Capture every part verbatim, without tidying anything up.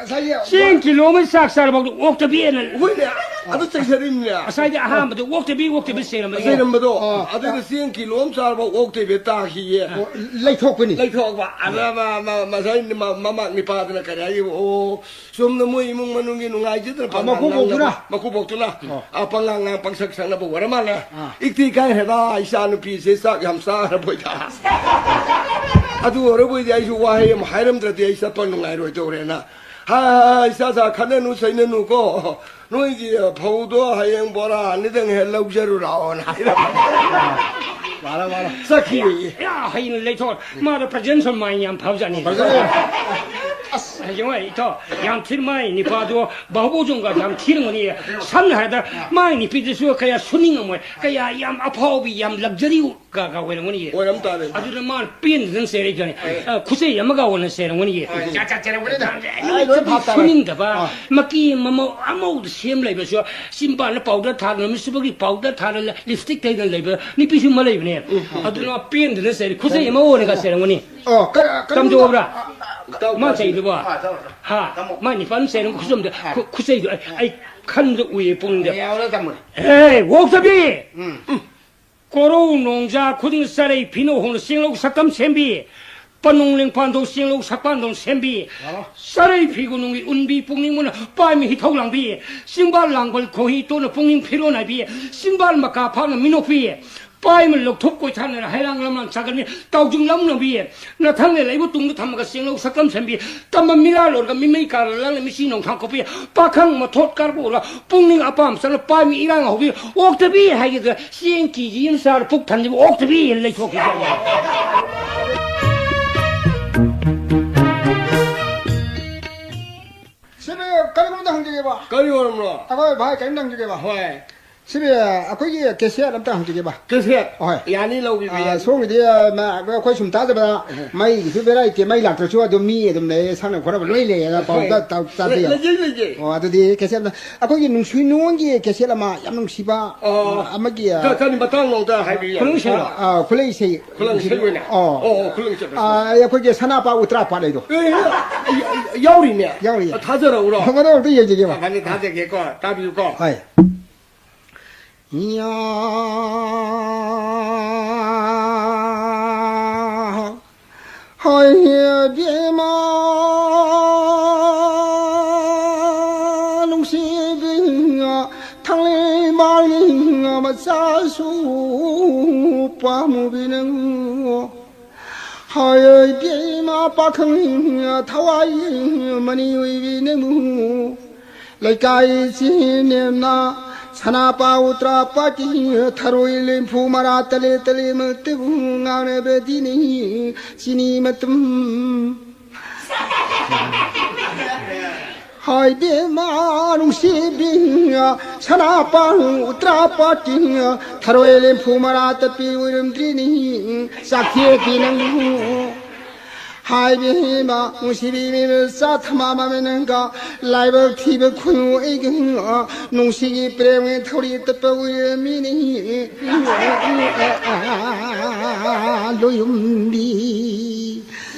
ꯉꯁꯥꯏꯒꯤ ꯆꯦꯡ ꯀꯤꯂꯣ ꯑꯃ ꯆꯥꯛ ꯆꯥꯔꯐꯥꯎꯗ ꯑꯣꯛꯇꯕꯤꯅ ꯍꯣꯏꯅꯦ, ꯑꯗꯨ ꯆꯩꯖꯔꯤꯕꯅꯤꯅꯦ꯫ ꯉꯁꯥꯏꯗꯤ ꯑꯍꯥꯟꯕꯗ ꯑꯣꯛꯇꯕꯤ, ꯑꯣꯛꯇꯕꯤ ꯆꯩꯔꯝꯕꯅꯦ꯫ ꯆꯩꯔꯝꯕꯗꯣ, ꯑꯥ꯫ ꯑꯗꯨꯒ ꯆꯦꯡ ꯀꯤꯂꯣ ꯑꯃ ꯆꯥꯔꯐꯥꯎ ꯑꯣꯛꯇꯕꯤ ꯇꯥꯈꯤꯌꯦ꯫ ꯑꯣ, ꯂꯩꯊꯣꯛꯄꯅꯤ꯫ ꯂꯩꯊꯣꯛꯄ꯫ ꯑꯗ ꯃ-, ꯃ-, ꯉꯁꯥꯏ ꯃ-, ꯃꯃꯥ ꯅꯤꯄꯥꯗꯨꯅ ꯀꯔꯤ ꯍꯥꯏꯌꯦꯕ? ꯑꯣ, ꯆꯨꯝꯅ ꯃꯣꯏ ꯏꯃꯨꯡ ꯃꯅꯨꯡꯒꯤ ꯅꯨꯡꯉꯥꯏꯖꯗꯅ ꯑ, ꯃꯀꯨꯕꯣꯛꯇꯨꯅ? ꯃꯀꯨꯕꯣꯛꯇꯨꯅ, ꯑꯣ꯫ ꯑ, ꯄꯉꯥꯡ ꯉꯥꯡ ꯄꯪꯁꯛ ꯁꯛꯅꯕ ꯑꯣꯏꯔ ꯃꯥꯜꯂꯦ꯫ ꯑꯥ꯫ ꯏꯛꯇꯤ ꯀꯥꯏ ꯍꯦꯗꯥ, ꯏꯆꯥ ꯅꯨꯄꯤꯁꯦ ꯆꯥꯛ ꯌꯥꯝ ꯆꯥꯈ꯭ꯔꯕꯣꯏꯗ꯫ ꯑꯗꯨ ꯑꯣꯏꯔꯕꯣꯏꯗꯤ ꯑꯩꯁꯨ ꯋꯥꯍꯩ ꯑꯃ ꯍꯥꯏꯔꯝꯗ꯭ꯔꯗꯤ ꯑꯩ ꯆꯠꯄ ꯅꯨꯡꯉꯥꯏꯔꯣꯏꯗꯧꯔꯦꯅ꯫ "ꯍꯥ, ꯏꯆꯥ ꯆꯥ ꯈꯠꯅꯅꯨ ꯆꯩꯅꯅꯨ ꯀꯣ꯫ ꯅꯣꯏꯒꯤ ꯐꯧꯗꯣ ꯍꯌꯦꯡ ꯕꯣꯔꯥ ꯑꯅꯤꯗꯪ ꯍꯦꯛ ꯂꯧꯖꯔꯨꯔꯥꯎꯅ" ꯍꯥꯏꯔꯝꯃꯦ꯫ ꯋꯥꯔꯦ, ꯋꯥꯔꯦ꯫ ꯆꯠꯈꯤꯌꯦ꯫ ꯌꯥ, ꯍꯩꯅ ꯂꯩꯊꯣꯛ꯫ ꯃꯥꯗꯣ presence of mind ꯌꯥꯝ ꯐꯕꯖꯥꯠꯅꯤ꯫ ꯐꯖꯅ꯫ ꯑꯁ, ꯌꯦꯡꯉꯣ, ꯏꯇꯥꯎ, ꯌꯥꯝ ꯊꯤꯅ ꯃꯥꯏ ꯅꯤꯄꯥꯗꯣ ꯕꯥꯍꯨꯕꯣꯖꯣꯡꯒ ꯌꯥꯝ ꯊꯤꯔꯝꯒꯅꯤ꯫ ꯁꯝꯅ ꯍꯥꯏꯔꯕꯗ, ꯃꯥꯏ ꯅꯨꯄꯤꯗꯨꯁꯨ ꯀꯌꯥ ꯁꯨꯅꯤꯡꯉꯝꯃꯣꯏ, ꯀꯌꯥ ꯌꯥꯝ ꯑꯐꯥꯎꯕꯤ, ꯌꯥꯝ luxury ꯀ-, ꯀ ꯑꯣꯏꯔꯝꯒꯅꯤꯌꯦ꯫ ꯑꯣꯏꯔꯝ ꯇꯥꯔꯦ꯫ ꯑꯗꯨꯅ ꯃꯥꯅ ꯄꯦꯟꯗꯅ ꯆꯩꯔꯛꯏ ꯖꯥꯠꯅꯤ꯫ ꯍꯣꯏ꯫ ꯑ, ꯈꯨꯠꯆꯩ ꯑꯃꯒ ꯑꯣꯏꯅ ꯆꯩꯔꯝꯒꯅꯤꯌꯦ꯫ ꯍꯣꯏ꯫ ꯆꯥ, ꯆꯥ, ꯆꯩꯔꯝꯒꯅꯤꯗ꯫ ꯑ, ꯑꯩ ꯂꯣꯏ ꯅꯨꯄꯤ ꯐꯥꯞ ꯇꯥꯔꯦ꯫ ꯁꯨꯅꯤꯡꯗꯕ, ꯑꯥ꯫ ꯃꯀꯤ ꯃꯃꯧ ꯑꯃꯧꯗ ꯁꯦꯝ ꯂꯩꯕꯁꯨ, ꯆꯤꯝꯕꯥꯜꯗ powder ꯊꯥꯗꯅ, ꯃꯤꯠꯁꯨꯕꯒꯤ powder ꯊꯥꯗꯅ, lipstick ꯇꯩꯗꯅ ꯂꯩꯕ ꯅꯨꯄꯤꯁꯨ ꯑꯃ ꯂꯩꯕꯅꯦ꯫ ꯎꯝ꯫ ꯑꯗꯨꯅ ꯄꯦꯟꯗꯅ ꯆꯩꯔꯦ꯫ ꯈꯨꯠꯆꯩ ꯑꯃ ꯑꯣꯏꯅꯒ ꯆꯩꯔꯝꯒꯅꯤ꯫ ꯑꯣ, ꯀ-, ꯀꯔꯤꯒꯨꯝꯕ ꯇꯝꯗꯧꯕ꯭ꯔꯥ? ꯑ, ꯇꯝ-, ꯃꯥ ꯆꯩꯗꯨꯕꯣ? ꯑꯥ, ꯇꯝꯃꯣ, ꯇꯝꯃꯣ꯫ ꯍꯥ? ꯇꯝꯃꯣ꯫ ꯃꯥ ꯅꯤꯄꯥꯟ ꯆꯩꯔꯝ ꯈꯨꯆꯨꯝꯗ, ꯑꯥ꯫ ꯈꯨ-, ꯈꯨꯆꯩꯗꯣ ꯑꯩ, ꯑꯥ꯫ ꯑꯩ ꯈꯟꯕꯗ ꯎꯏꯌꯦ ꯄꯨꯡꯗ꯫ ꯑꯦ, ꯌꯥꯎꯔꯦ, ꯇꯝꯃꯣ꯫ ꯑꯦ, ꯑꯣꯛꯇꯕꯤ! ꯎꯝ꯫ ꯀꯣꯔꯧ ꯅꯣꯡꯖꯥ ꯈꯨꯗꯤꯡ ꯆꯔꯩ ꯐꯤꯅ ꯍꯣꯡꯅ ꯆꯦꯡꯂꯧ ꯁꯛꯇꯝ ꯁꯦꯝꯕꯤ꯫ ꯄꯟꯅꯨꯡ ꯂꯦꯡꯐꯥꯟꯗꯧ ꯆꯦꯡꯂꯧ ꯁꯛꯄꯥꯟꯗꯧ ꯁꯦꯝꯕꯤ꯫ ꯋꯥꯔꯣ꯫ ꯆꯔꯩ ꯐꯤꯒꯨ ꯅꯨꯡꯒꯤ ꯎꯟꯕꯤ ꯄꯨꯛꯅꯤꯡ ꯃꯨꯟꯅ ꯄꯥꯏꯃꯤ ꯍꯤꯊꯧ ꯂꯥꯡꯕꯤ꯫ ꯆꯤꯡꯕꯥꯜ ꯂꯥꯡꯕꯜ ꯈꯣꯡꯍꯤ ꯇꯣꯟꯅ ꯄꯨꯛꯅꯤꯡ ꯐꯤꯔꯣꯟ ꯍꯥꯏꯕꯤ꯫ ꯆꯤꯡꯕꯥꯜ ꯃꯀꯥ ꯐꯥꯛꯅ ꯃꯤꯅꯣꯛꯄꯤ꯫ ꯄꯥꯏꯃ ꯂꯧꯊꯣꯛ ꯀꯣꯏꯊꯥꯅꯅ ꯍꯩꯔꯥꯡ ꯂꯝꯂꯥꯡ ꯆꯥꯒꯟꯕꯤ꯫ ꯇꯥꯎꯖꯤꯡ ꯂꯝ ꯅꯝꯕꯤ꯫ ꯅꯊꯪꯅ ꯂꯩꯕ ꯇꯨꯡꯗ ꯊꯝꯃꯒ ꯆꯦꯡꯂꯧ ꯁꯛꯇꯝ ꯁꯦꯝꯕꯤ꯫ ꯇꯝꯕ ꯃꯤꯔꯥ ꯂꯣꯟꯒ ꯃꯤꯃꯩ ꯀꯥꯔ ꯂꯥꯡꯅ ꯃꯤꯆꯤ ꯅꯣꯡꯊꯥꯡ ꯀꯣꯛꯄꯤ꯫ ꯄꯥꯈꯪ ꯃꯊꯣꯠ ꯀꯥꯔꯕ ꯎꯔꯒ ꯄꯨꯛꯅꯤꯡ ꯑꯄꯥꯝ ꯆꯠꯅ ꯄꯥꯏꯃꯤ ꯏꯔꯥꯡ ꯍꯧꯕꯤ꯫ ꯑꯣꯛꯇꯕꯤ ꯍꯥꯏꯒꯗ꯭ꯔꯥ ꯆꯦꯡ ꯀꯦ ꯖꯤ ꯑꯃ ꯆꯥꯔ ꯄꯨꯛ ꯊꯟꯗꯕ ꯑꯣꯛꯇꯕꯤ ꯂꯩꯊꯣꯛꯈꯤꯕ꯫ ꯁꯤꯕꯨ ꯀꯔꯤꯒꯨꯝꯕꯗ ꯍꯪꯖꯒꯦꯕ? ꯀꯔꯤ ꯑꯣꯏꯔꯝꯅꯣ? ꯑꯩꯈꯣꯏ ꯚꯥꯏ ꯀꯔꯤꯝꯇ ꯍꯪꯖꯒꯦꯕ? ꯍꯣꯏ꯫ ꯁꯤꯕꯤ, ꯑꯩꯈꯣꯏꯒꯤ ꯀꯦꯁꯦꯠ ꯑꯝꯇ ꯍꯪꯖꯒꯦꯕ꯫ ꯀꯦꯁꯦꯠ? ꯍꯣꯏ꯫ ꯌꯥꯅꯤ, ꯂꯧꯕꯤꯕ ꯑꯥ, ꯌꯥꯅꯤ꯫ ꯁꯣꯝꯒꯤꯗꯤ, ꯑ, ꯃ-, ꯑꯩꯈꯣꯏ ꯁꯨꯝ ꯇꯥꯖꯕꯗ, ꯃꯩꯒꯤꯁꯨ ꯚꯦꯔꯥꯏꯇꯤ, ꯃꯩ ꯂꯥꯛꯇ꯭ꯔꯁꯨ ꯑꯗꯨꯝ ꯃꯤ ꯑꯗꯨꯝ ꯂꯩ, ꯁꯛꯅ ꯈꯣꯠꯅꯕ ꯂꯣꯏ ꯂꯩꯌꯦꯅ ꯄꯥꯎ ꯍꯣꯏ꯫ ꯇ-, ꯇ-, ꯇꯥꯖꯩ꯫ ꯂꯩ-, ꯂꯩꯖꯩ, ꯂꯩꯖꯩ꯫ ꯑꯣ, ꯑꯗꯨꯗꯤ ꯀꯦꯁꯦꯠ ꯑꯝꯇ, ꯑꯩꯈꯣꯏꯒꯤ ꯅꯨꯡꯁꯤ ꯅꯨꯡꯉꯣꯟꯒꯤ ꯀꯦꯁꯦꯠ ꯑꯃ ꯌꯥꯝ ꯅꯨꯡꯁꯤꯕ, ꯑꯣ꯫ ꯑ, ꯑꯃꯒꯤ, ꯑ, ꯀ-, ꯀꯔꯤ ꯃꯇꯥꯡꯅꯣꯗ ꯍꯥꯏꯕꯤꯌꯨ, ꯌꯥꯅꯤ꯫ ꯈꯨꯂꯪ ꯏꯁꯩꯔꯣ? ꯑꯥ꯫ ꯑ, ꯈꯨꯂꯩ ꯏꯁꯩ, ꯈꯨꯂꯪ ꯏꯁꯩ ꯑꯣꯏꯅ? ꯑꯣ꯫ ꯑꯣ, ꯑꯣ, ꯈꯨꯂꯪ ꯏꯁꯩ꯫ ꯑ, ꯑꯩꯈꯣꯏꯒꯤ ꯁꯅꯥꯄꯥ ꯎꯇ꯭ꯔꯥꯄꯥꯠ ꯍꯥꯏꯗꯣ꯫ ꯑꯦ, ꯑꯦ, ꯌꯥꯎꯔꯤꯅꯦ? ꯌꯥꯎꯔꯤꯌꯦ꯫ ꯑ, ꯊꯥꯖꯔꯛꯎꯔꯣ? ꯃꯗꯨ ꯑꯝꯇ ꯌꯦꯡꯖꯒꯦꯕ꯫ ꯑ, ꯐꯅꯤ, ꯊꯥꯖꯒꯦꯀꯣ, ꯇꯥꯕꯤꯌꯨꯀꯣ꯫ ꯍꯣꯏ꯫ ꯌꯥ, ꯍꯣꯏ, ꯏꯕꯦꯝꯃ, ꯅꯨꯡꯁꯤꯕꯤ, ꯊꯥꯡꯂꯩ ꯃꯥꯡꯅꯤꯡ ꯃꯆꯥꯁꯨ ꯄꯥꯝꯃꯨꯕꯤ ꯅꯪ꯫ ꯍꯥꯏ ꯏꯕꯦꯝꯃ ꯄꯥꯈꯪ ꯊꯋꯥꯏ ꯃꯅꯤ ꯑꯣꯏꯕꯤ ꯅꯪꯕꯨ ꯂꯩꯀꯥꯏ ꯆꯦꯅꯦꯝꯅ ꯁꯅꯥꯄꯥ ꯎꯇ꯭ꯔꯥ ꯄꯥꯇꯤ ꯊꯔꯣꯏ ꯂꯦꯝꯐꯨ ꯃꯔꯥ ꯇꯂꯦ ꯇꯂꯦ ꯃꯛꯇꯕꯨ ꯉꯥꯡꯅꯕꯗꯤꯅꯤ ꯆꯤꯅꯤ ꯃꯇꯨꯝ꯫ ꯍꯥꯏꯕꯦꯝꯃ ꯅꯨꯡꯁꯤꯕꯤ ꯁꯅꯥꯄꯥ ꯎꯇ꯭ꯔꯥ ꯄꯥꯇꯤ ꯊꯔꯣꯏ ꯂꯦꯝꯐꯨ ꯃꯔꯥ ꯇꯠꯄꯤ ꯑꯣꯏꯔꯝꯗ꯭ꯔꯤꯅꯤ ꯆꯥꯛꯊꯦꯛꯄꯤ ꯅꯪꯕꯨ꯫ ꯍꯥꯏꯕꯦꯝꯃ ꯅꯨꯡꯁꯤꯕꯤ ꯃꯤꯃꯆꯥ ꯊꯃꯥꯃ ꯅꯪꯒ ꯂꯥꯏꯕꯛ ꯊꯤꯕ ꯈꯨꯅꯨ ꯑꯩꯒ ꯅꯨꯡꯁꯤꯒꯤ ꯄ꯭ꯔꯦꯝꯒꯤ ꯊꯧꯔꯤ ꯇꯠꯄ ꯑꯣꯏꯔꯝꯃꯤꯅꯤ ꯂꯣꯌꯨꯝꯕꯤ꯫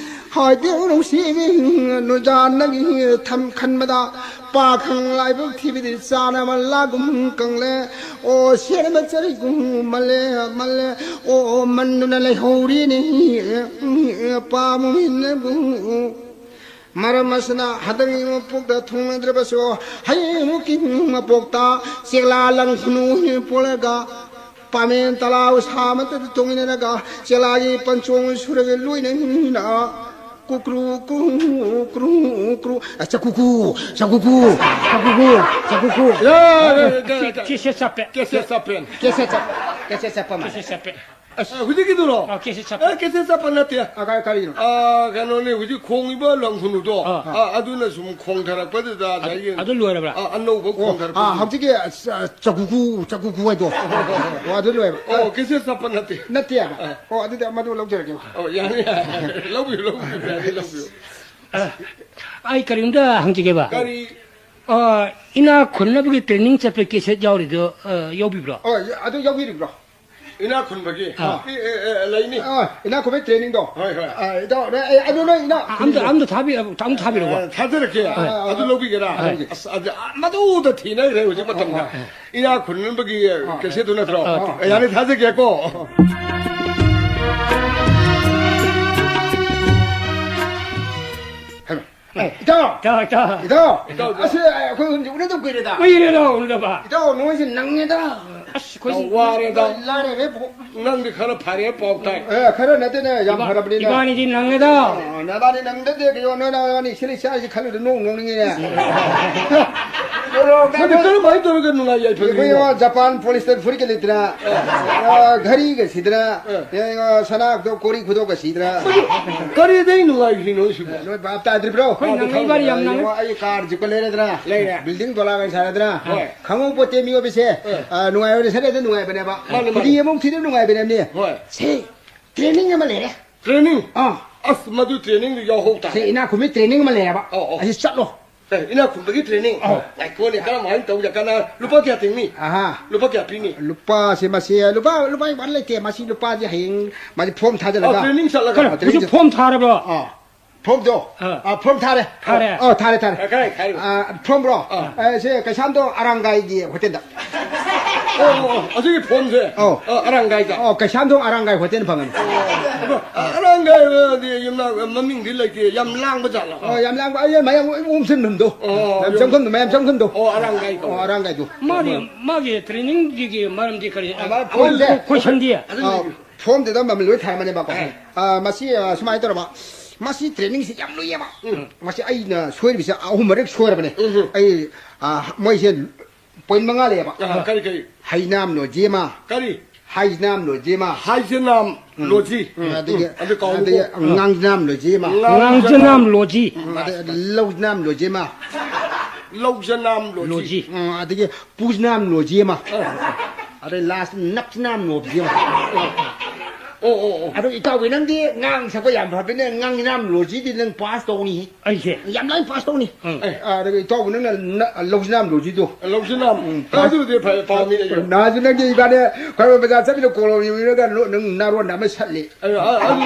ꯍꯥꯏꯗꯤ ꯅꯨꯡꯁꯤꯕꯤ ꯅꯨꯖꯥ ꯅꯪꯒꯤ ꯊꯝ ꯈꯟꯕꯗ ꯄꯥꯈꯪ ꯂꯥꯏꯕꯛ ꯊꯤꯕꯗꯤ ꯆꯥꯅꯕ ꯂꯥꯒꯨꯝ ꯀꯪꯂꯦ꯫ ꯑꯣ ꯁꯦꯟꯕ ꯆꯔꯤꯒꯨꯝ ꯃꯜꯂꯦ ꯃꯜꯂꯦ꯫ ꯑꯣ ꯃꯟꯗꯨꯅ ꯂꯩꯍꯧꯔꯤꯅꯤ ꯄꯥꯃꯨꯃꯤꯟꯅꯕꯨ꯫ ꯃꯔꯝ ꯑꯁꯤꯅ ꯍꯟꯗꯛꯀꯤ ꯃꯄꯣꯛꯇ ꯊꯨꯡꯅꯗ꯭ꯔꯕꯁꯨ ꯍꯌꯦꯡꯃꯨꯛꯀꯤ ꯃꯄꯣꯛꯇ ꯆꯦꯛꯂꯥ ꯂꯪ ꯈꯨꯅꯨ ꯄꯣꯜꯂꯒ ꯄꯥꯃꯦꯟ ꯇꯂꯥꯎ ꯁꯥ ꯃꯊꯛꯇ ꯇꯣꯡꯃꯤꯟꯅꯔꯒ ꯆꯦꯂꯥꯒꯤ ꯄꯟꯆꯣꯡ ꯁꯨꯔꯒ ꯂꯣꯏꯅ ꯍꯤꯡꯃꯤꯟꯅ ꯀꯨꯀ꯭ꯔꯨ ꯀ꯭ꯔꯨ ꯀ꯭ꯔꯨ ꯀ꯭ꯔꯨ ꯑ, ꯆꯀꯨꯀꯨ ꯆꯀꯨꯀꯨ ꯆꯀꯨꯀꯨ ꯆꯀꯨꯀꯨ꯫ ꯌꯥ, ꯌꯥ, ꯌꯥ, ꯌꯥ, ꯌꯥ꯫ ꯀꯦꯁꯦꯠ ꯆꯞꯄꯦ꯫ ꯀꯦꯁꯦꯠ ꯆꯞꯄꯦꯅ꯫ ꯀꯦꯁꯦꯠ ꯆꯞ ꯀꯦꯁꯦꯠ ꯆꯞꯄ ꯃꯥꯜꯂꯦ꯫ ꯀꯦꯁꯦꯠ ꯆꯞꯄꯦ꯫ ꯑꯁ, ꯍꯧꯖꯤꯛꯀꯤꯗꯨꯔꯣ? ꯑ, ꯀꯦꯁꯦꯠ ꯆꯞꯄ꯫ ꯑꯦ, ꯀꯦꯁꯦꯠ ꯆꯞꯄ ꯅꯠꯇꯦ꯫ ꯑ, ꯀꯥꯏ-, ꯀꯔꯤꯅꯣ? ꯑ, ꯀꯩꯅꯣꯅꯦ, ꯍꯧꯖꯤꯛ ꯈꯣꯡꯉꯤꯕ ꯂꯪꯈꯨꯅꯨꯗꯣ, ꯑ꯫ ꯑ, ꯑꯗꯨꯅ ꯁꯨꯝ ꯈꯣꯡꯊꯔꯛꯄꯗꯨꯗ ꯑꯗꯨ, ꯉꯁꯥꯏꯒꯤ, ꯑꯗꯨ ꯂꯣꯏꯔꯕ꯭ꯔꯥ? ꯑ, ꯑꯅꯧꯕ ꯑꯣ, ꯈꯣꯡꯊꯔꯛꯄ ꯑ, ꯈꯨꯅꯨ꯫ ꯍꯧꯖꯤꯛꯀꯤ, ꯑ, ꯆ-, ꯆꯀꯨꯀꯨ, ꯆꯀꯨꯀꯨ ꯍꯥꯏꯗꯣ꯫ ꯑꯣ, ꯑꯗꯨ ꯂꯣꯏꯔꯕ? ꯑꯣ, ꯀꯦꯁꯦꯠ ꯆꯞꯄ ꯅꯠꯇꯦ꯫ ꯅꯠꯇꯦꯕ? ꯑ꯫ ꯑꯣ, ꯑꯗꯨꯗꯤ ꯑꯃꯗꯨ ꯂꯧꯖꯔꯒꯦ꯫ ꯑꯣ, ꯌꯥꯅꯤ, ꯌꯥꯅꯤ꯫ ꯂꯧꯕꯤꯌꯨ, ꯂꯧꯕꯤꯌꯨ, ꯌꯥꯅꯤ, ꯂꯧꯕꯤꯌꯨ꯫ ꯑ, ꯑꯩ ꯀꯔꯤꯝꯇ ꯍꯪꯖꯒꯦꯕ꯫ ꯀꯔꯤ? ꯑ, ꯏꯅꯥ ꯈꯨꯟꯅꯕꯒꯤ training ꯆꯠꯄ ꯀꯦꯁꯦꯠ ꯌꯥꯎꯔꯤꯗꯣ, ꯑ, ꯌꯥꯎꯕꯤꯕ꯭ꯔꯣ? ꯑꯣ, ꯑꯗꯨ ꯌꯥꯎꯕꯤꯔꯤꯕ꯭ꯔꯣ? ꯏꯅꯥꯛ ꯈꯨꯟꯕꯒꯤ? ꯑꯥ꯫ ꯑꯦ, ꯑꯦ, ꯑꯦ, ꯂꯩꯅꯤ꯫ ꯑꯥ, ꯏꯅꯥꯛ ꯈꯨꯟꯕꯒꯤ trainingꯗꯣ꯫ ꯍꯣꯏ, ꯍꯣꯏ꯫ ꯑꯥ, ꯏꯇꯥꯎ, ꯑꯦ, ꯑꯦ, ꯑꯗꯨ ꯅꯣꯏ ꯏꯅꯥꯛ ꯑ, ꯑꯝꯇ, ꯈꯨꯟꯕꯒꯤ ꯑꯝꯇ ꯊꯥꯕꯤ-, ꯑꯝꯇ ꯊꯥꯕꯤꯔꯛꯎꯕ꯫ ꯑ, ꯊꯥꯖꯔꯛꯀꯦ꯫ ꯑꯥ, ꯑꯗꯨ ꯑꯥ, ꯂꯧꯕꯤꯒꯦꯔꯥ? ꯑꯥ, ꯂꯧꯒꯦ꯫ ꯑꯁ, ꯑꯗ, ꯑ, ꯃꯗꯨꯗ ꯊꯤꯅꯈ꯭ꯔꯦ ꯍꯧꯖꯤꯛ ꯃꯇꯝꯗ꯫ ꯑꯥ, ꯑꯥ꯫ ꯏꯅꯥꯛ ꯈꯨꯟꯕꯒꯤ ꯑꯥ꯫ cassette ꯅꯠꯇ꯭ꯔꯣ? ꯑꯥ, ꯑꯥ꯫ ꯌꯥꯅꯤ, ꯊꯥꯖꯒꯦꯀꯣ꯫ ꯍꯩꯃꯥ꯫ ꯑꯦ, ꯏꯇꯥꯎ! ꯏꯇꯥꯎ, ꯏꯇꯥꯎ꯫ ꯏꯇꯥꯎ! ꯏꯇꯥꯎ, ꯏꯇꯥꯎ꯫ ꯑꯁ, ꯑꯩꯈꯣꯏ ꯍꯨꯝꯁꯦ ꯎꯅꯗꯕ ꯀꯨꯏꯔꯦꯗ꯫ ꯀꯨꯏꯔꯦꯗ ꯎꯅꯗꯕ꯫ ꯏꯇꯥꯎ, ꯅꯣꯏꯁꯦ ꯅꯪꯉꯦꯗ꯫ ꯑꯁ, ꯑꯩꯈꯣꯏꯁꯦ ꯌꯥꯝ ꯋꯥꯔꯦꯗ꯫ ꯂꯥꯏꯔꯔꯦꯕꯣ꯫ ꯅꯪꯗꯤ ꯈꯔ ꯐꯔꯦ ꯄꯥꯎ ꯇꯥꯏ꯫ ꯑꯦ, ꯈꯔ ꯅꯠꯇꯦꯅꯦ, ꯌꯥꯝ ꯏꯕꯥ-, ꯐꯔꯕꯅꯤꯅ꯫ ꯏꯕꯥꯅꯤꯗꯤ ꯅꯪꯉꯦꯗ꯫ ꯑ, ꯅꯕꯥꯅꯤ ꯅꯪꯗꯗꯦ, ꯀꯩꯅꯣ, ꯅꯣꯏ ꯅꯕꯥꯅꯤ ꯁꯤꯂꯩ ꯆꯥꯔꯤꯁꯤ ꯈꯜꯂꯨꯗ ꯅꯣꯡ ꯅꯣꯡꯅꯤꯡꯉꯤꯅꯦ꯫ ꯅꯪꯗꯤ ꯀꯔꯝꯍꯥꯏꯅ ꯇꯧꯔꯒ ꯅꯨꯡꯉꯥꯏ ꯌꯥꯏꯐꯔꯤꯅꯣ? ꯑꯩꯈꯣꯏ ꯖꯄꯥꯟ polyester ꯐꯨꯔꯤꯠꯀ ꯂꯤꯠꯇꯅ, ꯑ, ꯘꯔꯤꯒ ꯁꯤꯗꯅ, ꯑ, ꯁꯅꯥ ꯈꯨꯗꯣꯞ ꯀꯣꯔꯤ ꯈꯨꯗꯣꯞꯀ ꯁꯤꯗꯅ꯫ ꯀꯔꯤꯗꯩ ꯅꯨꯡꯉꯥꯏꯈ꯭ꯔꯤꯅꯣ ꯁꯤꯕꯣ? ꯅꯣꯏ ꯚꯥꯞ ꯇꯥꯗ꯭ꯔꯤꯕ꯭ꯔꯣ? ꯑꯩꯈꯣꯏ ꯑꯗꯨ ꯅꯪ ꯈꯪꯗ꯭ꯔꯦ꯫ ꯏꯕꯥꯅꯤ ꯌꯥꯝ ꯅꯪꯉꯦ꯫ ꯌꯦꯡꯉꯣ, ꯑꯩ car ꯖꯤꯞꯀ ꯂꯩꯔꯗꯅ, ꯂꯩꯔꯦ꯫ Building ꯗꯣꯂꯥꯒ ꯁꯥꯔꯗꯅ, ꯍꯣꯏ꯫ ꯈꯪꯍꯧꯄꯣꯠꯇꯦ ꯃꯤꯑꯣꯏꯕꯁꯦ꯫ ꯍꯣꯏ꯫ ꯑ, ꯅꯨꯡꯉꯥꯏꯕꯅ ꯁꯔꯦꯗ ꯅꯨꯡꯉꯥꯏꯕꯅꯦꯕ꯫ ꯃꯥꯅꯤ, ꯃꯥꯅꯤ꯫ ꯈꯨꯗꯤ ꯑꯃꯨꯛ ꯊꯤꯗ ꯅꯨꯡꯉꯥꯏꯕꯅꯦꯕꯅꯦ꯫ ꯍꯣꯏ꯫ ꯁꯦ, training ꯑꯃ ꯂꯩꯔꯦ꯫ Training? ꯑꯥ꯫ ꯑꯁ, ꯃꯗꯨ training ꯗꯨ ꯌꯥꯎꯍꯧ ꯇꯥꯔꯦ꯫ ꯁꯦ, ꯏꯅꯥꯛ ꯈꯨꯟꯕꯒꯤ training ꯑꯃ ꯂꯩꯔꯦꯕ꯫ ꯑꯧ, ꯑꯧ꯫ ꯑꯁꯤ ꯆꯠꯂꯣ꯫ ꯑꯦ, ꯏꯅꯥꯛ ꯈꯨꯟꯕꯒꯤ training? ꯑꯧ꯫ ꯉꯥꯏꯈꯣꯅꯦ, ꯀꯔꯝꯍꯥꯏꯅ ꯇꯧ ꯌꯥ-, ꯀꯅꯥ, ꯂꯨꯄꯥ ꯀꯌꯥ ꯇꯤꯡꯅꯤ? ꯑꯍꯥ꯫ ꯂꯨꯄꯥ ꯀꯌꯥ ꯄꯤꯅꯤ? ꯂꯨꯄꯥꯁꯦ ꯃꯁꯤ, ꯂꯨꯄꯥ, ꯂꯨꯄꯥ ꯋꯥꯟ ꯂꯩꯇꯦ꯫ ꯃꯁꯤ ꯂꯨꯄꯥꯁꯦ ꯍꯌꯦꯡ ꯃꯥꯗꯤ form ꯊꯥꯖꯤꯜꯂꯒ꯫ ꯑꯣ, training ꯆꯠꯂꯒ? ꯀꯩꯅꯣ, ꯑꯣ, training ꯍꯧꯖꯤꯛ ꯆꯠ-, form ꯊꯥꯔꯕ꯭ꯔꯣ? ꯑꯥ꯫ Form ꯗꯣ? ꯑꯥ꯫ ꯑꯥ, form ꯊꯥꯔꯦ꯫ ꯊꯥꯔꯦ? ꯑꯥ, ꯊꯥꯔꯦ, ꯊꯥꯔꯦ꯫ ꯑ, ꯀꯗꯥꯏ ꯊꯥꯔꯤꯕ? ꯑꯥ, form ꯔꯣ? ꯑꯥ꯫ ꯑ, ꯁꯦ ꯀꯩꯁꯥꯝꯊꯣꯡ ꯑꯔꯥꯡꯒꯥꯏꯒꯤ hotel ꯗ꯫ ꯑꯣ, ꯑꯣ, ꯑꯣ, ꯑꯗꯨꯒꯤ form ꯁꯦ? ꯑꯧ꯫ ꯑ, ꯑꯔꯥꯡꯒꯥꯏꯗ? ꯑꯣ, ꯀꯩꯁꯥꯝꯊꯣꯡ ꯑꯔꯥꯡꯒꯥꯏ hotel ꯐꯪꯉꯅꯤ꯫ ꯑꯣ, ꯑ, ꯑꯔꯥꯡꯒꯥꯏ, ꯑ, ꯗꯤ ꯌꯨꯝꯅꯥꯛ, ꯑ, ꯃꯃꯤꯡꯗꯤ ꯂꯩꯇꯦ, ꯌꯥꯝ ꯂꯥꯡꯕ ꯖꯥꯠꯂꯣ? ꯑꯣ, ꯌꯥꯝ ꯂꯥꯡꯕ, ꯑꯩ ꯃꯌꯥꯝ ꯎꯝꯁꯤꯟꯐꯝꯗꯣ꯫ ꯑꯣ, ꯃꯌꯥꯝ ꯌꯨꯝ-, ꯆꯪꯐꯝꯗꯣ, ꯃꯌꯥꯝ ꯆꯪꯐꯝꯗꯣ꯫ ꯑꯣ, ꯑꯔꯥꯡꯒꯥꯏ ꯀꯧꯋꯦ꯫ ꯑꯣ, ꯑꯔꯥꯡꯒꯥꯏꯗꯣ꯫ ꯃꯥꯗꯤ, ꯃꯥꯒꯤ training ꯗꯨꯒꯤ ꯃꯔꯝꯗꯤ ꯀꯔꯤ? ꯑ, ꯃꯥ form ꯁꯦ? ꯑꯃꯨꯛ question ꯗꯤ? ꯑꯗꯨꯝ ꯑ, ꯂꯩꯕꯤꯌꯨ꯫ Form ꯗꯨꯗ ꯃꯃꯜ ꯂꯣꯏ ꯊꯥꯔꯝꯃꯅꯦꯕꯀꯣ꯫ ꯑꯦ꯫ ꯑ, ꯃꯁꯤ, ꯑ, ꯁꯨꯃꯥꯏꯅ ꯇꯧꯔꯕ, ꯃꯁꯤ training ꯁꯤ ꯌꯥꯝ ꯂꯨꯏꯌꯦꯕ꯫ ꯎꯝ꯫ ꯃꯁꯤ ꯑꯩꯅ ꯁꯣꯏꯔꯤꯕꯁꯦ ꯑꯍꯨꯝ ꯃꯔꯤꯛ ꯁꯣꯏꯔꯕꯅꯦ꯫ ꯎꯝ꯫ ꯑꯩ, ꯑ, ꯃꯣꯏꯁꯦ point ꯃꯉꯥ ꯂꯩꯌꯦꯕ꯫ ꯑ, ꯀꯔꯤ, ꯀꯔꯤ? ꯍꯩꯅꯥꯝ ꯅꯣꯖꯦꯃ꯫ ꯀꯔꯤ? ꯍꯥꯏꯖꯅꯥꯝ ꯂꯣꯖꯤ ꯑꯃ꯫ ꯍꯥꯏꯖꯅꯥꯝ ꯂꯣꯖꯤ꯫ ꯎꯝ, ꯑꯗꯒꯤ, ꯎꯝ, ꯑꯗꯨ ꯀꯥꯎꯅꯨꯀꯣ꯫ ꯑꯗꯒꯤ ꯉꯥꯡꯖꯅꯥꯝ ꯂꯣꯖꯤ ꯑꯃ꯫ ꯉꯥꯡꯖꯅꯥꯝ ꯂꯣꯖꯤ꯫ ꯎꯝ, ꯑꯗꯩ ꯂꯧꯖꯅꯥꯝ ꯂꯣꯖꯤ ꯑꯃ꯫ ꯂꯧꯖꯅꯥꯝ ꯂꯣꯖꯤ꯫ ꯂꯣꯖꯤ꯫ ꯎꯝ, ꯑꯗꯒꯤ ꯄꯨꯖꯅꯥꯝ ꯂꯣꯖꯤ ꯑꯃ꯫ ꯑꯗꯩ last ꯅꯞꯖꯅꯥꯝ ꯂꯣꯖꯤ ꯑꯃ꯫ ꯑꯣ, ꯑꯣ, ꯑꯣ꯫ ꯑꯗꯣ ꯏꯇꯥꯎꯕꯤ ꯅꯪꯗꯤ ꯉꯥꯡ ꯁꯛꯄ ꯌꯥꯝ ꯐꯕꯅꯤꯅ ꯉꯥꯡꯖꯅꯥꯝ ꯂꯣꯖꯤꯗꯤ ꯅꯪ pass ꯇꯧꯅꯤ꯫ ꯑꯩꯁꯦ? ꯌꯥꯝ ꯂꯥꯏꯅ pass ꯇꯧꯅꯤ꯫ ꯎꯝ꯫ ꯑꯦ, ꯑꯗꯒꯤ ꯏꯇꯥꯎꯕꯤ ꯅꯪꯅ ꯅ-, ꯂꯧꯖꯅꯥꯝ ꯂꯣꯖꯤꯗꯣ꯫ ꯂꯧꯖꯅꯥꯝ꯫ ꯎꯝ, ꯑꯗꯨꯗꯤ ꯐꯩ, ꯄꯥꯝꯃꯤ ꯑꯩꯁꯨ꯫ ꯅꯍꯥꯟꯁꯨ ꯅꯪꯒꯤ ꯏꯕꯥꯅꯤ ꯈ꯭ꯋꯥꯏꯔꯝꯕꯟ ꯕꯖꯥꯔ ꯆꯠꯄꯗ ꯀꯣꯂꯣꯝ ꯌꯦꯡꯉꯒ ꯂꯣ-, ꯅꯪ ꯅꯥꯔꯣꯟ ꯑꯃ ꯁꯠꯂꯤ꯫ ꯑ, ꯑ, ꯑꯗꯨ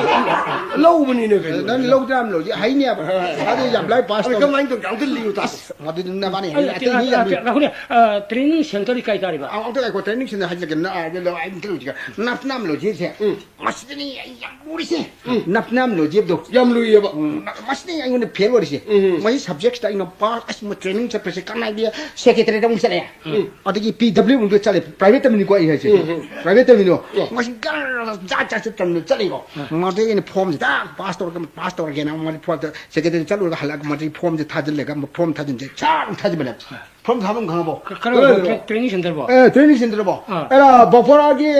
ꯂꯧꯕꯅꯤꯅꯦ ꯀꯩꯅꯣ꯫ ꯅꯪ ꯂꯧꯖꯅꯥꯝ ꯂꯣꯖꯤ ꯍꯩꯅꯦꯕ꯫ ꯑ, ꯑ꯫ ꯑꯗꯨ ꯌꯥꯝ ꯂꯥꯏ pass ꯑꯗꯨ ꯇꯧ꯫ ꯀꯃꯥꯏꯅ ꯇꯧꯒꯦ? ꯑꯝꯇ ꯂꯤꯌꯨ ꯇꯥꯁꯤ꯫ ꯑꯁ, ꯃꯗꯨꯗꯤ ꯅꯕꯥꯅꯤ ꯍꯩ, ꯑꯩ ꯑꯇꯩ ꯃꯤ ꯌꯥꯝ ꯂꯩ꯫ ꯉꯥꯏꯈꯣꯅꯦ, ꯑ, training centerꯗꯤ ꯀꯥꯏ ꯇꯥꯔꯤꯕ? ꯑ, ꯑꯝꯇ ꯉꯥꯏꯈꯣ, training center ꯍꯥꯏꯖꯒꯦ꯫ ꯅ-, ꯑ, ꯂ-, ꯑꯩ ꯑꯝꯇ ꯂꯣꯏꯁꯤꯒꯦ꯫ ꯅꯞꯖꯅꯥꯝ ꯂꯣꯖꯤꯁꯦ꯫ ꯎꯝ꯫ ꯃꯁꯤꯗꯅꯤ ꯑꯩ ꯌꯥꯝ ꯂꯨꯔꯤꯁꯦ꯫ ꯎꯝ꯫ ꯅꯞꯖꯅꯥꯝ ꯂꯣꯖꯤꯗꯣ꯫ ꯌꯥꯝ ꯂꯨꯏꯌꯦꯕ꯫ ꯎꯝ꯫ ꯃꯁꯤꯗꯤ ꯑꯩꯉꯣꯟꯗ fail ꯑꯣꯏꯔꯤꯁꯦ꯫ ꯎꯝ꯫ ꯃꯁꯤ subjectꯁꯤꯗ ꯑꯩꯅ pass, ꯑꯁ, ꯃ-, training ꯆꯠꯄꯁꯦ ꯀꯅꯥꯒꯤ secretary ꯑꯃꯨꯛ ꯆꯠꯂꯦ꯫ ꯎꯝ꯫ ꯑꯗꯒꯤ P W ꯑꯃꯨꯛ ꯆꯠꯂꯦ꯫ Private ꯇꯝꯃꯤꯅꯤꯀꯣ ꯑꯩ ꯍꯥꯏꯁꯦ꯫ ꯎꯝ, ꯎꯝ꯫ Private ꯇꯝꯃꯤꯅꯣ꯫ ꯎꯝ꯫ ꯃꯁꯤ ꯒꯔ ꯖꯥꯠ ꯖꯥꯠ ꯆꯠ ꯇꯝꯗꯅ ꯆꯠꯂꯤꯀꯣ꯫ ꯎꯝ꯫ ꯃꯗꯒꯤ ꯑꯩꯅ formꯁꯦ ꯇꯥꯛ pass ꯇꯧꯔꯒ, pass ꯇꯧꯔꯒꯦꯅ ꯃꯗꯤ formꯗ secretary ꯆꯠꯂꯨꯔꯒ ꯍꯜꯂꯛꯑꯒ ꯃꯗꯤ formꯁꯦ ꯊꯥꯖꯤꯜꯂꯒ ꯃ-, form ꯊꯥꯖꯤꯟꯁꯦ ꯁꯥꯡ ꯊꯥꯖꯤꯟꯕꯅꯦ꯫ ꯎꯝ꯫ Form ꯊꯥꯐꯝ ꯈꯪꯉꯕꯣ? ꯀ-, ꯀꯔꯝꯕ ꯀꯔꯝꯕ? Tra-, training centerꯕꯣ? ꯑꯦ, training centerꯕꯣ? ꯑꯥ꯫ ꯑꯦꯔꯥ, ꯕꯣꯐꯣꯔꯥꯒꯤ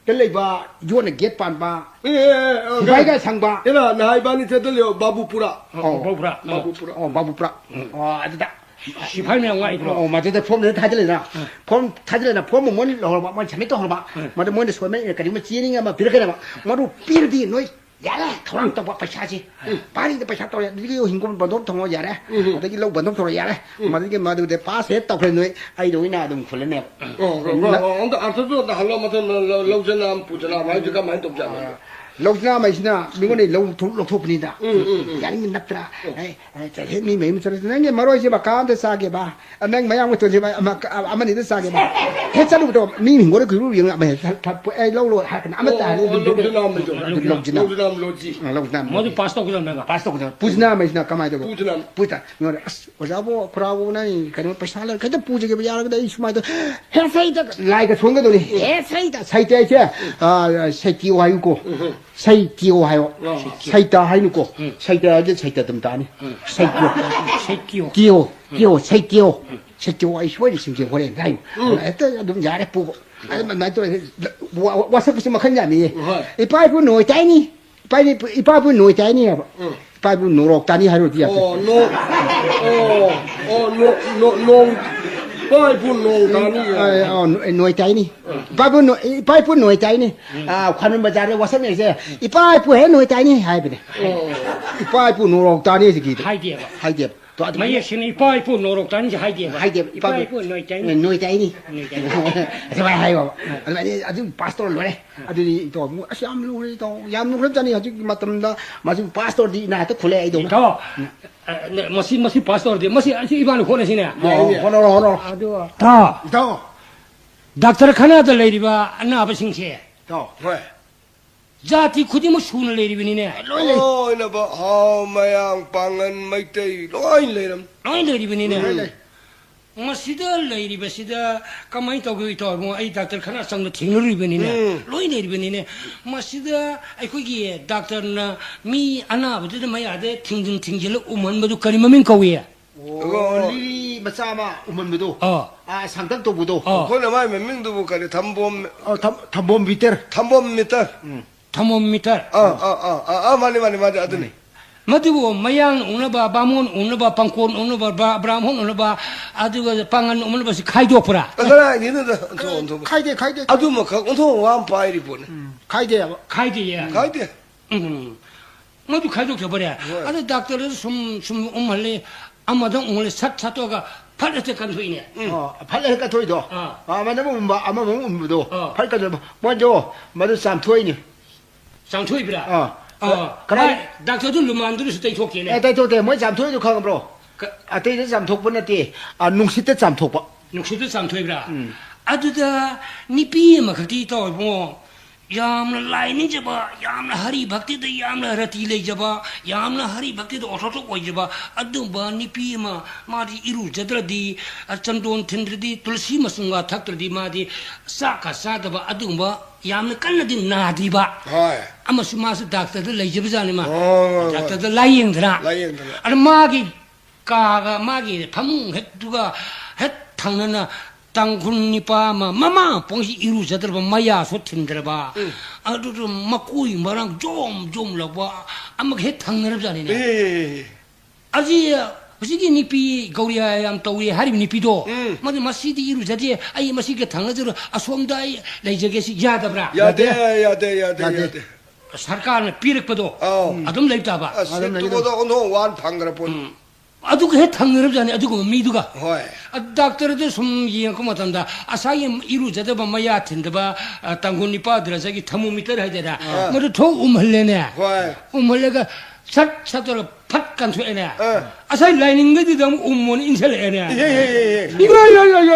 ꯇ ꯂꯩꯕ ꯌꯣꯠꯅ gate ꯄꯥꯟꯕ, ꯑꯦ, ꯑꯦ, ꯑꯦ, ꯑꯦ, ꯁꯤꯐꯥꯏꯒ ꯁꯪꯕ꯫ ꯀꯩꯅꯣ, ꯅꯍꯥꯟ ꯏꯕꯥꯅꯤ ꯆꯠꯇ ꯂꯩꯕ ꯕꯥꯕꯨꯄꯨꯔꯥ꯫ ꯑꯣ꯫ ꯕꯥꯕꯨꯄꯨꯔꯥ꯫ ꯕꯥꯕꯨꯄꯨꯔꯥ꯫ ꯑꯣ, ꯕꯥꯕꯨꯄꯨꯔꯥ꯫ ꯎꯝ꯫ ꯑꯣ, ꯑꯗꯨꯗ꯫ ꯁꯤꯐꯥꯏ ꯃꯌꯥꯝ ꯉꯥꯛꯏꯕ꯭ꯔꯣ? ꯑꯣ, ꯃꯗꯨꯗ formꯗꯨ ꯊꯥꯖꯤꯜꯂꯦꯗꯅ꯫ ꯎꯝ꯫ Form ꯊꯥꯖꯤꯜꯂꯦꯗꯅ, form ꯃꯣꯏꯅ ꯂꯧꯍꯧꯔꯕ, ꯃꯣꯏꯅ submit ꯇꯧꯍꯧꯔꯕ꯫ ꯎꯝ꯫ ꯃꯗꯨ ꯃꯣꯏꯅ ꯁꯣꯏꯃꯛ ꯀꯔꯤꯒꯨꯝꯕ ꯆꯦꯅꯤꯡ ꯑꯃ ꯄꯤꯔꯛꯀꯅꯦꯕ꯫ ꯃꯗꯨ ꯄꯤꯔꯗꯤ ꯅꯣꯏ ꯌꯥꯔꯦ, ꯊꯧꯔꯥꯡ ꯇꯧꯕ ꯄꯩꯁꯥꯁꯤ꯫ ꯎꯝ꯫ ꯄꯥꯔꯤꯗ ꯄꯩꯁꯥ ꯇꯧꯔꯦ, ꯑꯗꯨꯗꯒꯤ ꯍꯤꯡꯒꯣꯜ ꯕꯟꯗꯣꯞ ꯊꯝꯃꯣ ꯌꯥꯔꯦ꯫ ꯎꯝ꯫ ꯑꯗꯒꯤ ꯂꯧ ꯕꯟꯗꯣꯞ ꯇꯧꯔꯣ ꯌꯥꯔꯦ꯫ ꯎꯝ꯫ ꯃꯗꯨꯗꯒꯤ ꯃꯗꯨꯗ pass ꯍꯦꯛ ꯇꯧꯈ꯭ꯔꯦ ꯅꯣꯏ, ꯑꯩꯗ ꯑꯣꯏꯅ ꯑꯗꯨꯝ ꯈꯨꯜꯂꯅꯦꯕ꯫ ꯑꯣ, ꯑꯣ, ꯅ-, ꯑꯣ, ꯑꯣ, ꯑꯝꯇ ꯑꯥꯔꯊꯗꯣ ꯑꯝꯇ ꯍꯜꯂꯣ, ꯃꯊꯪ ꯂꯧ-, ꯂꯧꯖꯅꯥꯝ, ꯄꯨꯖꯅꯥꯝ ꯍꯥꯏꯁꯦ ꯀꯃꯥꯏꯅ ꯇꯧꯖꯥꯠꯅꯣ? ꯑꯥ, ꯂꯧꯖꯅꯥꯝ ꯍꯥꯏꯁꯤꯅ ꯃꯤꯉꯣꯟꯗꯒꯤ ꯂꯧ ꯊꯣꯛ-, ꯂꯧꯊꯣꯛꯄꯅꯤꯗ꯫ ꯎꯝ, ꯎꯝ, ꯎꯝ꯫ ꯌꯥꯅꯤꯡꯕ ꯅꯠꯇ꯭ꯔꯥ? ꯎꯝ꯫ ꯑꯦ, ꯑꯦ, ꯆꯠꯂꯦ, ꯃꯤ ꯃꯌꯨꯝ ꯆꯠꯂꯦ, "ꯅꯪꯒꯤ ꯃꯔꯣꯏꯁꯦ ꯕꯀꯥ ꯑꯝꯇ ꯆꯥꯒꯦꯕ, ꯅꯪ ꯃꯌꯥꯡ ꯃꯇꯣꯟꯁꯦ ꯑꯃ-, ꯑꯃ-, ꯑꯃꯅꯤꯗ ꯆꯥꯒꯦꯕ"꯫ ꯍꯦꯛ ꯆꯠꯂꯨꯕꯗꯣ ꯃꯤ ꯍꯤꯡꯒꯣꯜꯗ ꯀꯣꯏꯔꯨ ꯌꯦꯡꯉ ꯑꯃ ꯍꯦꯛ ꯊ-, ꯊ-, "ꯑꯩ ꯂꯧꯔꯣꯏ" ꯍꯥꯏꯔꯀꯥꯟꯗ ꯑꯃꯠꯇ ꯑꯣ, ꯍꯥꯏꯔꯦ, ꯑꯣ, ꯑꯗꯨꯝ ꯂꯧꯖꯅꯥꯝ ꯍꯥꯏꯗꯣ꯫ ꯑꯗꯨꯝ ꯂꯧꯖꯅꯥꯝ꯫ ꯂꯧꯖꯅꯥꯝ ꯂꯣꯖꯤ꯫ ꯑ, ꯂꯧꯖꯅꯥꯝ ꯃꯗꯨ ꯂꯣꯖꯤ꯫ Pass ꯇꯧꯒꯗꯕꯅꯦꯕ꯫ Pass ꯇꯧꯒꯗꯕ꯫ ꯄꯨꯖꯅꯥꯝ ꯍꯥꯏꯁꯤꯅ ꯀꯃꯥꯏꯅ ꯇꯧꯒꯦ? ꯄꯨꯖꯅꯥꯝ꯫ ꯄꯨꯖ-, ꯃꯤꯉꯣꯟꯗ, "ꯑꯁ, ꯑꯣꯖꯥꯕꯨ, ꯈꯨꯔꯥꯎꯕꯨ ꯅꯪ ꯀꯩꯅꯣ ꯄꯩꯁꯥ ꯂꯩ, ꯈꯤꯇ ꯄꯨꯖꯒꯦꯕ ꯌꯥꯔꯒꯗꯤ ꯑꯩ ꯁꯨꯃꯥꯏꯅ ꯇꯧ-", ꯍꯦ, ꯁꯩꯇ, ꯂꯥꯏꯒ ꯁꯣꯟꯒꯗꯧꯅꯤ꯫ ꯍꯦ, ꯁꯩꯇ, ꯁꯩꯇ ꯍꯥꯏꯁꯦ, ꯑ, ꯁꯩꯇꯤꯌꯣ ꯍꯥꯏꯌꯨꯀꯣ꯫ ꯎꯝ꯫ ꯁꯩꯇꯤꯌꯣ ꯍꯥꯏꯌꯣ꯫ ꯑꯣ꯫ ꯁꯩꯇ ꯍꯥꯏꯅꯨꯀꯣ꯫ ꯎꯝ꯫ ꯁꯩꯇ ꯍꯥꯏꯗꯤ ꯁꯩꯇ ꯑꯗꯨꯝ ꯇꯥꯅꯤ꯫ ꯎꯝ꯫ ꯁꯩꯇꯤꯌꯣ꯫ ꯁꯩꯇꯤꯌꯣ꯫ ꯇꯤꯌꯣ, ꯎꯝ꯫ ꯇꯤꯌꯣ, ꯁꯩꯇꯤꯌꯣ꯫ ꯎꯝ꯫ ꯁꯩꯇꯤꯌꯣ ꯑꯩ ꯁꯣꯏꯔꯤꯁꯤꯡꯁꯦ ꯍꯣꯔꯦꯟ ꯍꯥꯏꯌꯨ꯫ ꯎꯝ꯫ ꯍꯦꯛꯇ ꯑꯗꯨꯝ ꯌꯥꯔꯦ ꯄꯨꯕ꯫ ꯑꯗꯨꯃꯥꯏꯅ ꯇꯧꯔꯦ꯫ ꯋꯥ-, ꯋꯥꯁꯛꯄꯁꯨ ꯃꯈꯜ ꯌꯥꯝꯃꯤꯌꯦ꯫ ꯍꯣꯏ꯫ "ꯏꯄꯥ ꯏꯄꯨ ꯅꯣꯏ ꯇꯥꯏꯅꯤ, ꯏꯄꯥ ꯏꯄꯨ, ꯏꯄꯥ ꯏꯄꯨ ꯅꯣꯏ ꯇꯥꯏꯅꯤ" ꯍꯥꯏꯕ꯫ ꯎꯝ꯫ "ꯏꯄꯥ ꯏꯄꯨ ꯅꯣꯔꯣꯛ ꯇꯥꯅꯤ" ꯍꯥꯏꯔꯨꯔꯗꯤ ꯌꯥꯗꯦ꯫ ꯑꯣ, ꯅꯣ-, ꯑꯣ, ꯑꯣ, ꯅꯣ-, ꯅꯣ-, ꯅꯣꯡ, ꯏꯄꯥ ꯏꯄꯨ ꯅꯣꯡ ꯇꯥꯅꯤ꯫ ꯑ, ꯑ, ꯅꯣ-, ꯅꯣꯏ ꯇꯥꯏꯅꯤ꯫ ꯏꯄꯥ ꯏꯄꯨ ꯅꯣ-, ꯏꯄꯥ ꯏꯄꯨ ꯅꯣꯏ ꯇꯥꯏꯅꯤ꯫ ꯎꯝ꯫ ꯑ, ꯈ꯭ꯋꯥꯏꯔꯝꯕꯟ ꯕꯖꯥꯔꯗ ꯋꯥꯁꯛꯅꯩꯁꯦ, "ꯏꯄꯥ ꯏꯄꯨ ꯍꯦꯛ ꯅꯣꯏ ꯇꯥꯏꯅꯤ" ꯍꯥꯏꯕꯅꯦ꯫ ꯑꯣ꯫ "ꯏꯄꯥ ꯏꯄꯨ ꯅꯣꯔꯣꯛ ꯇꯥꯅꯤ" ꯍꯥꯏꯁꯦ ꯀꯤꯗ꯭ꯔꯣ? ꯍꯥꯏꯗꯦꯕ꯫ ꯍꯥꯏꯗꯦꯕ꯫ ꯇꯣ, ꯑꯗꯨ ꯃꯌꯦꯛ ꯁꯦꯡꯅ "ꯏꯄꯥ ꯏꯄꯨ ꯅꯣꯔꯣꯛ ꯇꯥꯅꯤ" ꯍꯥꯏꯗꯦꯕ꯫ ꯍꯥꯏꯗꯦꯕ꯫ "ꯏꯄꯥ ꯏꯄꯥ ꯏꯄꯨ ꯅꯣꯏ ꯇꯥꯅꯤ"꯫ ꯑꯦ, "ꯅꯣꯏ ꯇꯥꯏꯅꯤ"꯫ ꯅꯣꯏ ꯇꯥꯏꯅꯤ꯫ ꯑꯗꯨꯃꯥꯏꯅ ꯍꯥꯏꯌꯣꯕ꯫ ꯑꯗꯨꯃꯥꯏꯅ ꯑꯗꯨꯝ ꯄꯥꯁ ꯇꯧꯔ ꯂꯣꯏꯔꯦ꯫ ꯑꯗꯨꯗꯤ ꯏꯇꯥꯎ, ꯑꯁ, ꯌꯥꯝ ꯂꯨꯔꯦ ꯏꯇꯥꯎ, ꯌꯥꯝ ꯂꯨꯈ꯭ꯔꯖꯥꯠꯅꯤ ꯍꯧꯖꯤꯛꯀꯤ ꯃꯇꯝꯗ꯫ ꯃꯁꯤ ꯄꯥꯁ ꯇꯧꯔꯗꯤ ꯏꯅꯥꯛꯇ ꯈꯨꯜꯂꯦ ꯑꯩꯗꯧꯅ꯫ ꯏꯇꯥꯎ, ꯑ, ꯃꯁꯤ, ꯃꯁꯤ ꯄꯥꯁ ꯇꯧꯔꯗꯤ, ꯃꯁꯤ, ꯑꯁꯤ ꯏꯕꯥꯅꯤ ꯍꯣꯠꯅꯁꯤꯅꯦ꯫ ꯑꯣ, ꯍꯣꯠꯅꯔꯣ, ꯍꯣꯠꯅꯔꯣ꯫ ꯑꯗꯨ ꯏꯇꯥꯎ꯫ ꯏꯇꯥꯎ꯫ ꯗꯥꯛꯇꯔ ꯈꯅꯥꯗ ꯂꯩꯔꯤꯕ ꯑꯅꯥꯕꯁꯤꯡꯁꯦ꯫ ꯏꯇꯥꯎ꯫ ꯍꯣꯏ꯫ ꯖꯥꯇꯤ ꯈꯨꯗꯤꯡꯃꯛ ꯁꯨꯅ ꯂꯩꯔꯤꯕꯅꯤꯅꯦ꯫ ꯂꯣꯏ ꯂꯩ꯫ ꯂꯣꯏꯅꯃꯛ ꯍꯥꯎ, ꯃꯌꯥꯡ, ꯄꯥꯡꯒꯟ, ꯃꯩꯇꯩ ꯂꯣꯏ ꯂꯩꯔꯝ꯫ ꯂꯣꯏ ꯂꯩꯔꯤꯕꯅꯤꯅꯦ꯫ ꯂꯣꯏ ꯂꯩ꯫ ꯃꯁꯤꯗ ꯂꯩꯔꯤꯕꯁꯤꯗ ꯀꯃꯥꯏꯅ ꯇꯧꯒꯦ, ꯏꯇꯥꯎ ꯏꯕꯨꯡꯉꯣ? ꯑꯩ ꯗꯥꯛꯇꯔ ꯈꯅꯥ ꯆꯪꯗ ꯊꯦꯡꯅꯔꯨꯔꯤꯕꯅꯤꯅꯦ꯫ ꯎꯝ꯫ ꯂꯣꯏ ꯂꯩꯔꯤꯕꯅꯤꯅꯦ꯫ ꯃꯁꯤꯗ ꯑꯩꯈꯣꯏꯒꯤ ꯗꯥꯛꯇꯔꯅ ꯃꯤ ꯑꯅꯥꯕꯗꯨꯗ ꯃꯌꯥꯗ ꯊꯤꯡꯖꯤꯟ ꯊꯤꯡꯖꯤꯜꯂ ꯎꯃꯟꯕꯗꯨ ꯀꯔꯤ ꯃꯃꯤꯡ ꯀꯧꯏ? ꯑꯣ, ꯑꯣ꯫ ꯂꯤꯔꯤ ꯃꯆꯥ ꯑꯃ ꯎꯃꯟꯕꯗꯣ꯫ ꯑꯥ꯫ ꯑꯥ, ꯁꯥꯡꯇꯛ ꯇꯧꯕꯗꯣ꯫ ꯑꯥ꯫ ꯑꯩꯈꯣꯏꯅ ꯃꯥꯏ ꯃꯃꯤꯡꯗꯨꯕꯨ ꯀꯔꯤ, ꯊꯝꯕꯣꯝ ꯑꯣ, ꯊꯝ-, ꯊꯝꯕꯣꯝ ꯕꯤꯇꯔ꯫ ꯊꯝꯕꯣꯝ ꯃꯤꯇꯔ꯫ ꯎꯝ꯫ ꯊꯝꯕꯣꯝ ꯃꯤꯇꯔ꯫ ꯑꯥ, ꯑꯥ, ꯑꯥ, ꯑꯥ, ꯑꯥ, ꯃꯥꯅꯤ, ꯃꯥꯅꯤ, ꯃꯥꯅꯤ, ꯑꯗꯨꯅꯤ꯫ ꯃꯗꯨꯕꯨ ꯃꯌꯥꯡ ꯎꯅꯕ, ꯕꯥꯃꯣꯟ ꯎꯅꯕ, ꯄꯥꯡꯀꯣꯟ ꯎꯅꯕ, ꯕ꯭ꯔꯥ-, ꯕ꯭ꯔꯥꯍꯃꯟ ꯎꯅꯕ, ꯑꯗꯨꯒ ꯄꯥꯡꯒꯟ ꯎꯅꯕꯁꯤ ꯈꯥꯏꯗꯣꯛꯄ꯭ꯔꯥ? ꯀꯗꯥꯏꯗꯩꯅꯣꯗ, ꯑꯣꯟꯊꯣꯛ, ꯑꯣꯟꯊꯣꯛ꯫ ꯈꯥꯏꯗꯦ, ꯈꯥꯏꯗꯦ, ꯈꯥꯏꯗꯦ꯫ ꯑꯗꯨꯃꯈꯛ ꯑꯣꯟꯊꯣꯛ ꯋꯥ ꯑꯃ ꯄꯥꯏꯔꯤ ꯄꯣꯠꯅꯤ꯫ ꯎꯝ, ꯈꯥꯏꯗꯦꯕ꯫ ꯈꯥꯏꯗꯦꯌꯦ꯫ ꯈꯥꯏꯗꯦ꯫ ꯎꯝ꯫ ꯃꯗꯨ ꯈꯥꯏꯗꯣꯛꯈ꯭ꯔꯕꯅꯦ꯫ ꯍꯣꯏ꯫ ꯑꯗꯨ ꯗꯥꯛꯇꯔꯗꯁꯨ ꯁꯨꯝ, ꯁꯨꯝ ꯎꯝꯍꯜꯂꯦ, ꯑꯃꯗ ꯎꯝꯍꯜꯂꯦ, ꯁꯠ ꯁꯠꯇꯣꯛꯑꯒ ꯐꯠ ꯍꯦꯛꯇ ꯀꯟꯊꯣꯛꯏꯅꯦ꯫ ꯎꯝ꯫ ꯑꯣ, ꯐꯠ ꯍꯦꯛ ꯀꯟꯊꯣꯛꯏꯗꯣ꯫ ꯑꯥ꯫ ꯑꯥ, ꯑꯃꯗ ꯑꯃꯨꯛ ꯎꯝꯕ, ꯑꯃꯃꯨꯛ ꯎꯝꯕꯗꯣ꯫ ꯑꯥ꯫ ꯐꯠ ꯀꯟꯊꯣꯛꯄ꯫ ꯃꯣꯏꯗꯣ ꯃꯗꯨ ꯆꯥꯝꯊꯣꯛꯏꯅꯦ꯫ ꯆꯥꯝꯊꯣꯛꯏꯕ꯭ꯔꯥ? ꯑꯥ꯫ ꯑꯥ꯫ ꯀꯗꯥꯏ- ꯃꯥꯏ ꯗꯥꯛꯇꯔꯗꯨ ꯂꯨꯃꯥꯟꯗꯨꯅꯁꯨ ꯇꯩꯊꯣꯛꯇꯦꯅꯦ꯫ ꯑꯦ, ꯇꯩꯊꯣꯛꯇꯦ꯫ ꯃꯣꯏ ꯆꯥꯝꯊꯣꯛꯏꯗꯣ ꯈꯪꯕ꯭ꯔꯣ? ꯀ- ꯑꯇꯩꯗ ꯆꯥꯝꯊꯣꯛꯄ ꯅꯠꯇꯦ꯫ ꯑꯥ, ꯅꯨꯡꯁꯤꯠꯇ ꯆꯥꯝꯊꯣꯛꯄ꯫ ꯅꯨꯡꯁꯤꯠꯇ ꯆꯥꯝꯊꯣꯛꯏꯕ꯭ꯔꯥ? ꯎꯝ꯫ ꯑꯗꯨꯗ ꯅꯨꯄꯤ ꯑꯃꯈꯛꯇꯤ ꯇꯧꯋꯦ ꯏꯕꯨꯡꯉꯣ꯫ ꯌꯥꯝꯅ ꯂꯥꯏ ꯅꯤꯡꯖꯕ, ꯌꯥꯝꯅ ꯍꯔꯤ ꯚꯛꯇꯤꯗ ꯌꯥꯝꯅ ꯔꯇꯤ ꯂꯩꯖꯕ, ꯌꯥꯝꯅ ꯍꯔꯤ ꯚꯛꯇꯤꯗ ꯑꯣꯊꯣꯛꯊꯣꯛ ꯑꯣꯏꯖꯕ ꯑꯗꯨꯒꯨꯝꯕ ꯅꯨꯄꯤ ꯑꯃ, ꯃꯥꯗꯤ ꯏꯔꯨꯖꯗ꯭ꯔꯗꯤ, ꯑ, ꯆꯟꯗꯣꯟ ꯊꯤꯟꯗ꯭ꯔꯗꯤ, ꯇꯨꯂꯁꯤ ꯃꯆꯨꯝꯒ ꯊꯛꯇ꯭ꯔꯗꯤ ꯃꯥꯗꯤ ꯆꯥꯛꯀ ꯆꯥꯗꯕ ꯑꯗꯨꯒꯨꯝꯕ ꯌꯥꯝꯅ ꯀꯟꯅꯗꯤ ꯅꯥꯗ꯭ꯔꯤꯕ꯫ ꯍꯣꯏ꯫ ꯑꯃꯁꯨ ꯃꯥꯁꯨ ꯗꯥꯛꯇꯔꯗ ꯂꯩꯖꯕꯖꯥꯠꯅꯤ ꯃꯥ꯫ ꯍꯣꯏ, ꯍꯣꯏ, ꯍꯣꯏ꯫ ꯗꯥꯛꯇꯔꯗ ꯂꯥꯏꯌꯦꯡꯗꯅ꯫ ꯂꯥꯏꯌꯦꯡꯗꯅ꯫ ꯑꯗ ꯃꯥꯒꯤ ꯀꯥꯒ ꯃꯥꯒꯤ ꯐꯃꯨꯡ ꯍꯦꯛꯇꯨꯒ ꯍꯦꯛ ꯊꯪꯅꯅ ꯇꯥꯡꯈꯨꯜ ꯅꯤꯄꯥ ꯑꯃ ꯃꯃꯥ ꯄꯣꯛꯁꯤ ꯏꯔꯨꯖꯗ꯭ꯔꯕ, ꯃꯌꯥꯁꯨ ꯊꯤꯟꯗ꯭ꯔꯕ, ꯎꯝ꯫ ꯑꯗꯨꯗ ꯃꯀꯣꯏ ꯃꯔꯥꯡ ꯖꯣꯝ ꯖꯣꯝ ꯂꯥꯎꯕ ꯑꯃꯒ ꯍꯦꯛ ꯊꯪꯅꯔꯕꯖꯥꯠꯅꯤꯅꯦ꯫ ꯑꯦ꯫ ꯑꯁꯤ ꯍꯧꯖꯤꯛꯀꯤ ꯅꯨꯄꯤ ꯒꯧꯔꯤꯌꯥ ꯌꯥꯝ ꯇꯧꯏ ꯍꯥꯏꯔꯤꯕ ꯅꯨꯄꯤꯗꯣ, ꯎꯝ꯫ ꯃꯗꯨ ꯃꯁꯤꯗꯤ ꯏꯔꯨꯖꯗꯦ, ꯑꯩ ꯃꯁꯤꯒ ꯊꯪꯅꯖꯔꯣꯏ, ꯑꯁꯣꯝꯗ ꯑꯩ ꯂꯩꯖꯒꯦ, ꯁꯤ ꯌꯥꯗꯕ꯭ꯔꯥ? ꯌꯥꯗꯦ, ꯌꯥꯗꯦ꯫ ꯌꯥꯗꯦ, ꯌꯥꯗꯦ꯫ ꯌꯥꯗꯦ꯫ ꯁꯔꯀꯥꯔꯅ ꯄꯤꯔꯛꯄꯗꯣ ꯑꯧ꯫ ꯑꯗꯨꯝ ꯂꯩꯕ ꯇꯥꯕ꯫ ꯑꯁ, ꯑꯗꯨꯝ ꯂꯩꯒꯗꯕ꯫ ꯁꯤꯠꯇꯨꯕꯗ ꯑꯣꯟꯊꯣꯛ ꯋꯥꯅ ꯐꯪꯈ꯭ꯔ ꯄꯣꯠꯅꯤ꯫ ꯎꯝ꯫ ꯑꯗꯨꯒ ꯍꯦꯛ ꯊꯪꯅꯔꯕꯖꯥꯠꯅꯤ ꯑꯗꯨꯒꯨꯝꯕ ꯃꯤꯗꯨꯒ꯫ ꯍꯣꯏ꯫ ꯑ, ꯗꯥꯛꯇꯔꯗ ꯁꯨꯝ ꯌꯦꯡꯉꯛꯄ ꯃꯇꯝꯗ ꯉꯁꯥꯏꯒꯤ ꯏꯔꯨꯖꯗꯕ, ꯃꯌꯥ ꯊꯤꯟꯗꯕ, ꯑ, ꯇꯥꯡꯈꯨꯜ ꯅꯤꯄꯥ ꯗ꯭ꯔꯖꯒꯤ thermometer ꯍꯥꯏꯗꯣꯏꯔꯥ? ꯑꯥ꯫ ꯃꯗꯨ ꯊꯣꯛ ꯎꯝꯍꯜꯂꯦꯅꯦ꯫ ꯍꯣꯏ꯫ ꯎꯝꯍꯜꯂꯒ ꯁꯠ ꯁꯠ ꯇꯧꯔꯒ ꯐꯠ ꯀꯟꯊꯣꯛꯑꯦꯅꯦ꯫ ꯑꯥ꯫ ꯉꯁꯥꯏ ꯂꯥꯏꯅꯤꯡꯒꯗꯨꯗ ꯑꯃꯨꯛ ꯎꯝꯃꯣꯅ ꯏꯟꯁꯤꯜꯂꯛꯑꯦꯅꯦ꯫ ꯏꯍꯦ, ꯏꯍꯦ, ꯏꯍꯦ꯫ ꯏꯃꯥ, ꯏꯃꯥ, ꯏꯃꯥ, ꯏꯃꯥ,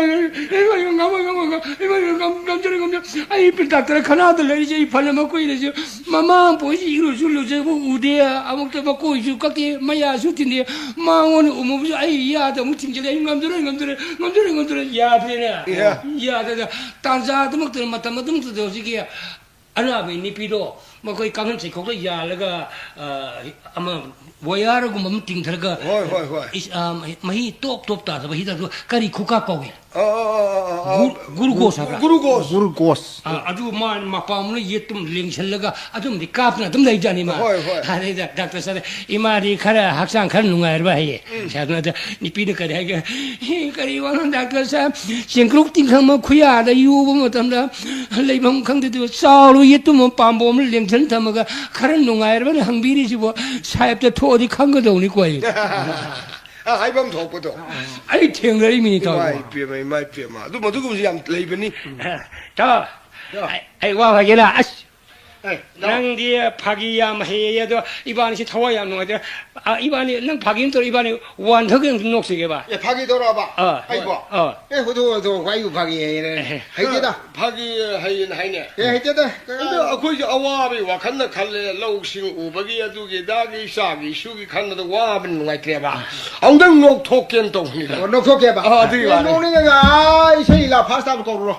ꯏꯃꯥ, ꯏꯃꯥ, ꯉꯝꯃꯣꯏ, ꯉꯝꯃꯣꯏ, ꯉꯝꯃꯣꯏ, ꯏꯃꯥ, ꯏꯃꯥ, ꯉꯝ-, ꯉꯝꯖꯔꯣꯏ, ꯉꯝꯖꯔꯣꯏ꯫ ꯑꯩ ꯗꯥꯛꯇꯔ ꯈꯅꯥꯗ ꯂꯩꯔꯤꯁꯦ ꯑꯩ ꯐꯅ ꯃꯀꯨꯏꯔꯁꯨ ꯃꯃꯥ ꯄꯣꯛꯏꯁꯤ ꯏꯔꯨꯁꯨ ꯂꯨꯖꯕ ꯎꯗꯦ, ꯑꯃꯨꯛꯇ ꯃꯀꯣꯏꯁꯨ ꯀꯛꯇꯦ, ꯃꯌꯥꯁꯨ ꯊꯤꯟꯗꯦ, ꯃꯉꯣꯟꯗ ꯎꯝꯃꯨꯕꯁꯨ ꯑꯩ ꯌꯥꯗ ꯑꯃꯨꯛ ꯊꯤꯡꯖꯤꯜꯂꯦ, ꯑꯩ ꯉꯝꯖꯔꯣꯏ, ꯉꯝꯖꯔꯣꯏ, ꯉꯝꯖꯔꯣꯏ, ꯉꯝꯖꯔꯣꯏ, ꯌꯥꯗ꯭ꯔꯦꯅꯦ꯫ ꯏꯍꯦ꯫ ꯌꯥꯗꯗ ꯇꯥꯟꯖꯥ ꯑꯗꯨꯃꯛꯇꯗ, ꯃꯇꯝ ꯑꯗꯨꯃꯛꯇꯗ ꯍꯧꯖꯤꯛꯀꯤ ꯑꯅꯥꯕ ꯅꯨꯄꯤꯗꯣ ꯃꯈꯣꯏ ꯀꯥꯡꯈꯟ ꯆꯩꯈꯣꯛꯇ ꯌꯥꯜꯂꯒ, ꯑ, ꯑꯃ ꯋꯥꯌꯥꯔꯒꯨꯝꯕ ꯑꯃ ꯇꯤꯡꯊꯔꯒ ꯍꯣꯏ, ꯍꯣꯏ, ꯍꯣꯏ꯫ ꯏꯁ-, ꯑ, ꯃꯍꯤ ꯇꯣꯞ ꯇꯣꯞ ꯇꯥꯗꯕ ꯍꯤꯗꯥꯛꯇꯣ ꯀꯔꯤ ꯈꯨꯀꯥ ꯀꯧꯏ? ꯑ, ꯑ, ꯑ, ꯑ, ꯑ, ꯒꯨ-, ꯒ꯭ꯂꯨꯀꯣꯁ ꯍꯥꯏꯕ꯭ꯔꯥ? ꯒ꯭ꯂꯨꯀꯣꯁ꯫ ꯒ꯭ꯂꯨꯀꯣꯁ꯫ ꯑ, ꯑꯗꯨ ꯃꯥ ꯃꯄꯥꯝꯅ ꯌꯦꯠꯇꯨꯝ ꯂꯦꯡꯁꯜꯂꯒ ꯑꯗꯨꯝꯗꯤ ꯀꯥꯞꯇꯅ ꯑꯗꯨꯝ ꯂꯩꯖꯥꯠꯅꯤ ꯃꯥ꯫ ꯍꯣꯏ, ꯍꯣꯏ꯫ ꯑꯗꯩꯗ ꯗꯥꯛꯇꯔ ꯁꯥꯔ, ꯏꯃꯥꯗꯤ ꯈꯔ ꯍꯛꯆꯥꯡ ꯈꯔ ꯅꯨꯡꯉꯥꯏꯔꯕ ꯍꯥꯏꯌꯦ꯫ ꯎꯝ꯫ ꯁꯥꯔꯅ ꯑꯗ ꯅꯨꯄꯤꯅ ꯀꯔꯤ ꯍꯥꯏꯒꯦ? "ꯍꯦ, ꯀꯔꯤ ꯋꯥꯅꯣ ꯗꯥꯛꯇꯔ ꯁꯥꯔ? ꯆꯦꯡꯀ꯭ꯔꯨꯞ ꯇꯤꯡꯈꯪ ꯑꯃ ꯈꯨꯌꯥꯗ ꯌꯨꯕ ꯃꯇꯝꯗ ꯂꯩꯐꯝ ꯈꯪꯗꯦ, ꯑꯗꯨꯒ ꯆꯥꯎꯔꯕ ꯌꯦꯇꯨꯝ ꯑꯃ ꯄꯥꯝꯕꯣꯝ ꯑꯃ ꯂꯦꯡꯁꯟ ꯊꯝꯃꯒ ꯈꯔ ꯅꯨꯡꯉꯥꯏꯔꯕꯅ ꯍꯪꯕꯤꯔꯤꯁꯤꯕꯨ ꯁꯥꯍꯦꯕꯇ ꯊꯣꯛꯑꯗꯤ ꯈꯪꯒꯗꯧꯅꯤꯀꯣ ꯑꯩ?" ꯑ, ꯍꯥꯏꯐꯝ ꯊꯣꯛꯄꯗꯣ꯫ ꯑꯩ ꯊꯦꯡꯅꯔꯤꯃꯤꯅꯤ ꯏꯃꯥ ꯇꯧꯕ꯫ ꯏꯄꯦꯝꯃ, ꯏꯃꯥ ꯏꯄꯦꯝꯃ꯫ ꯑꯗꯨ ꯃꯗꯨꯒꯨꯝꯕꯁꯨ ꯌꯥꯝ ꯂꯩꯕꯅꯤ꯫ ꯇꯥꯎ, ꯇꯥꯎ꯫ ꯑꯩ, ꯑꯩ ꯋꯥ ꯍꯥꯏꯒꯦꯅ, ꯑꯁ, ꯑꯦ, ꯇꯥꯎ꯫ ꯅꯪꯗꯤ ꯐꯥꯒꯤ ꯌꯥꯝ ꯍꯩꯌꯦ, ꯑꯗꯣ ꯏꯕꯥꯅꯤꯁꯤ ꯊꯋꯥꯏ ꯌꯥꯝ ꯅꯨꯡꯉꯥꯏꯇꯦ꯫ ꯑ, ꯏꯕꯥꯅꯤ, ꯅꯪ ꯐꯥꯒꯤ ꯑꯃ ꯇꯧꯔ ꯏꯕꯥꯅꯤ ꯋꯥꯟꯊꯛ ꯅꯣꯛꯁꯤꯒꯦꯕ꯫ ꯑꯦ, ꯐꯥꯒꯤ ꯇꯧꯔꯛꯑꯕ? ꯑꯥ, ꯑꯩꯕꯣ? ꯑꯥ꯫ ꯑꯦ, ꯍꯨꯗꯣꯛ, ꯍꯨꯗꯣꯛ, ꯑꯩꯕꯨ ꯐꯥꯒꯤ ꯍꯩꯔꯦ꯫ ꯑꯦꯍꯦ꯫ ꯍꯩꯇꯦꯗ꯫ ꯐꯥꯒꯤ ꯍꯩꯌꯦꯅ ꯍꯥꯏꯅꯦ꯫ ꯑꯦ, ꯍꯩꯇꯦꯗ꯫ ꯑꯗꯣ ꯑꯩꯈꯣꯏꯁꯨ ꯑꯋꯥꯕꯒꯤ ꯋꯥꯈꯜꯅ ꯈꯜꯂꯦ, ꯂꯧꯁꯤꯡ ꯎꯕꯒꯤ, ꯑꯗꯨꯒꯤ ꯑꯗꯥꯒꯤ, ꯏꯆꯥꯒꯤ ꯏꯁꯨꯒꯤ ꯈꯟꯕꯗ ꯋꯥꯕꯅ ꯅꯨꯡꯉꯥꯏꯇ꯭ꯔꯦꯕ꯫ ꯑꯃꯨꯛꯇꯪ ꯅꯣꯛꯊꯣꯛꯀꯦꯅ ꯇꯧꯕꯅꯤꯗ꯫ ꯑꯣ, ꯅꯣꯛꯊꯣꯛꯀꯦꯕ? ꯑꯥ, ꯑꯗꯨꯒꯤ ꯑꯦ, ꯋꯥꯅꯤ꯫ ꯅꯣꯛꯅꯤꯡꯉꯒ, ꯑꯥ, ꯏꯁꯩ ꯂꯤꯂꯥ ꯐꯥꯁ ꯇꯥꯕ ꯀꯧꯔꯨꯔꯣ꯫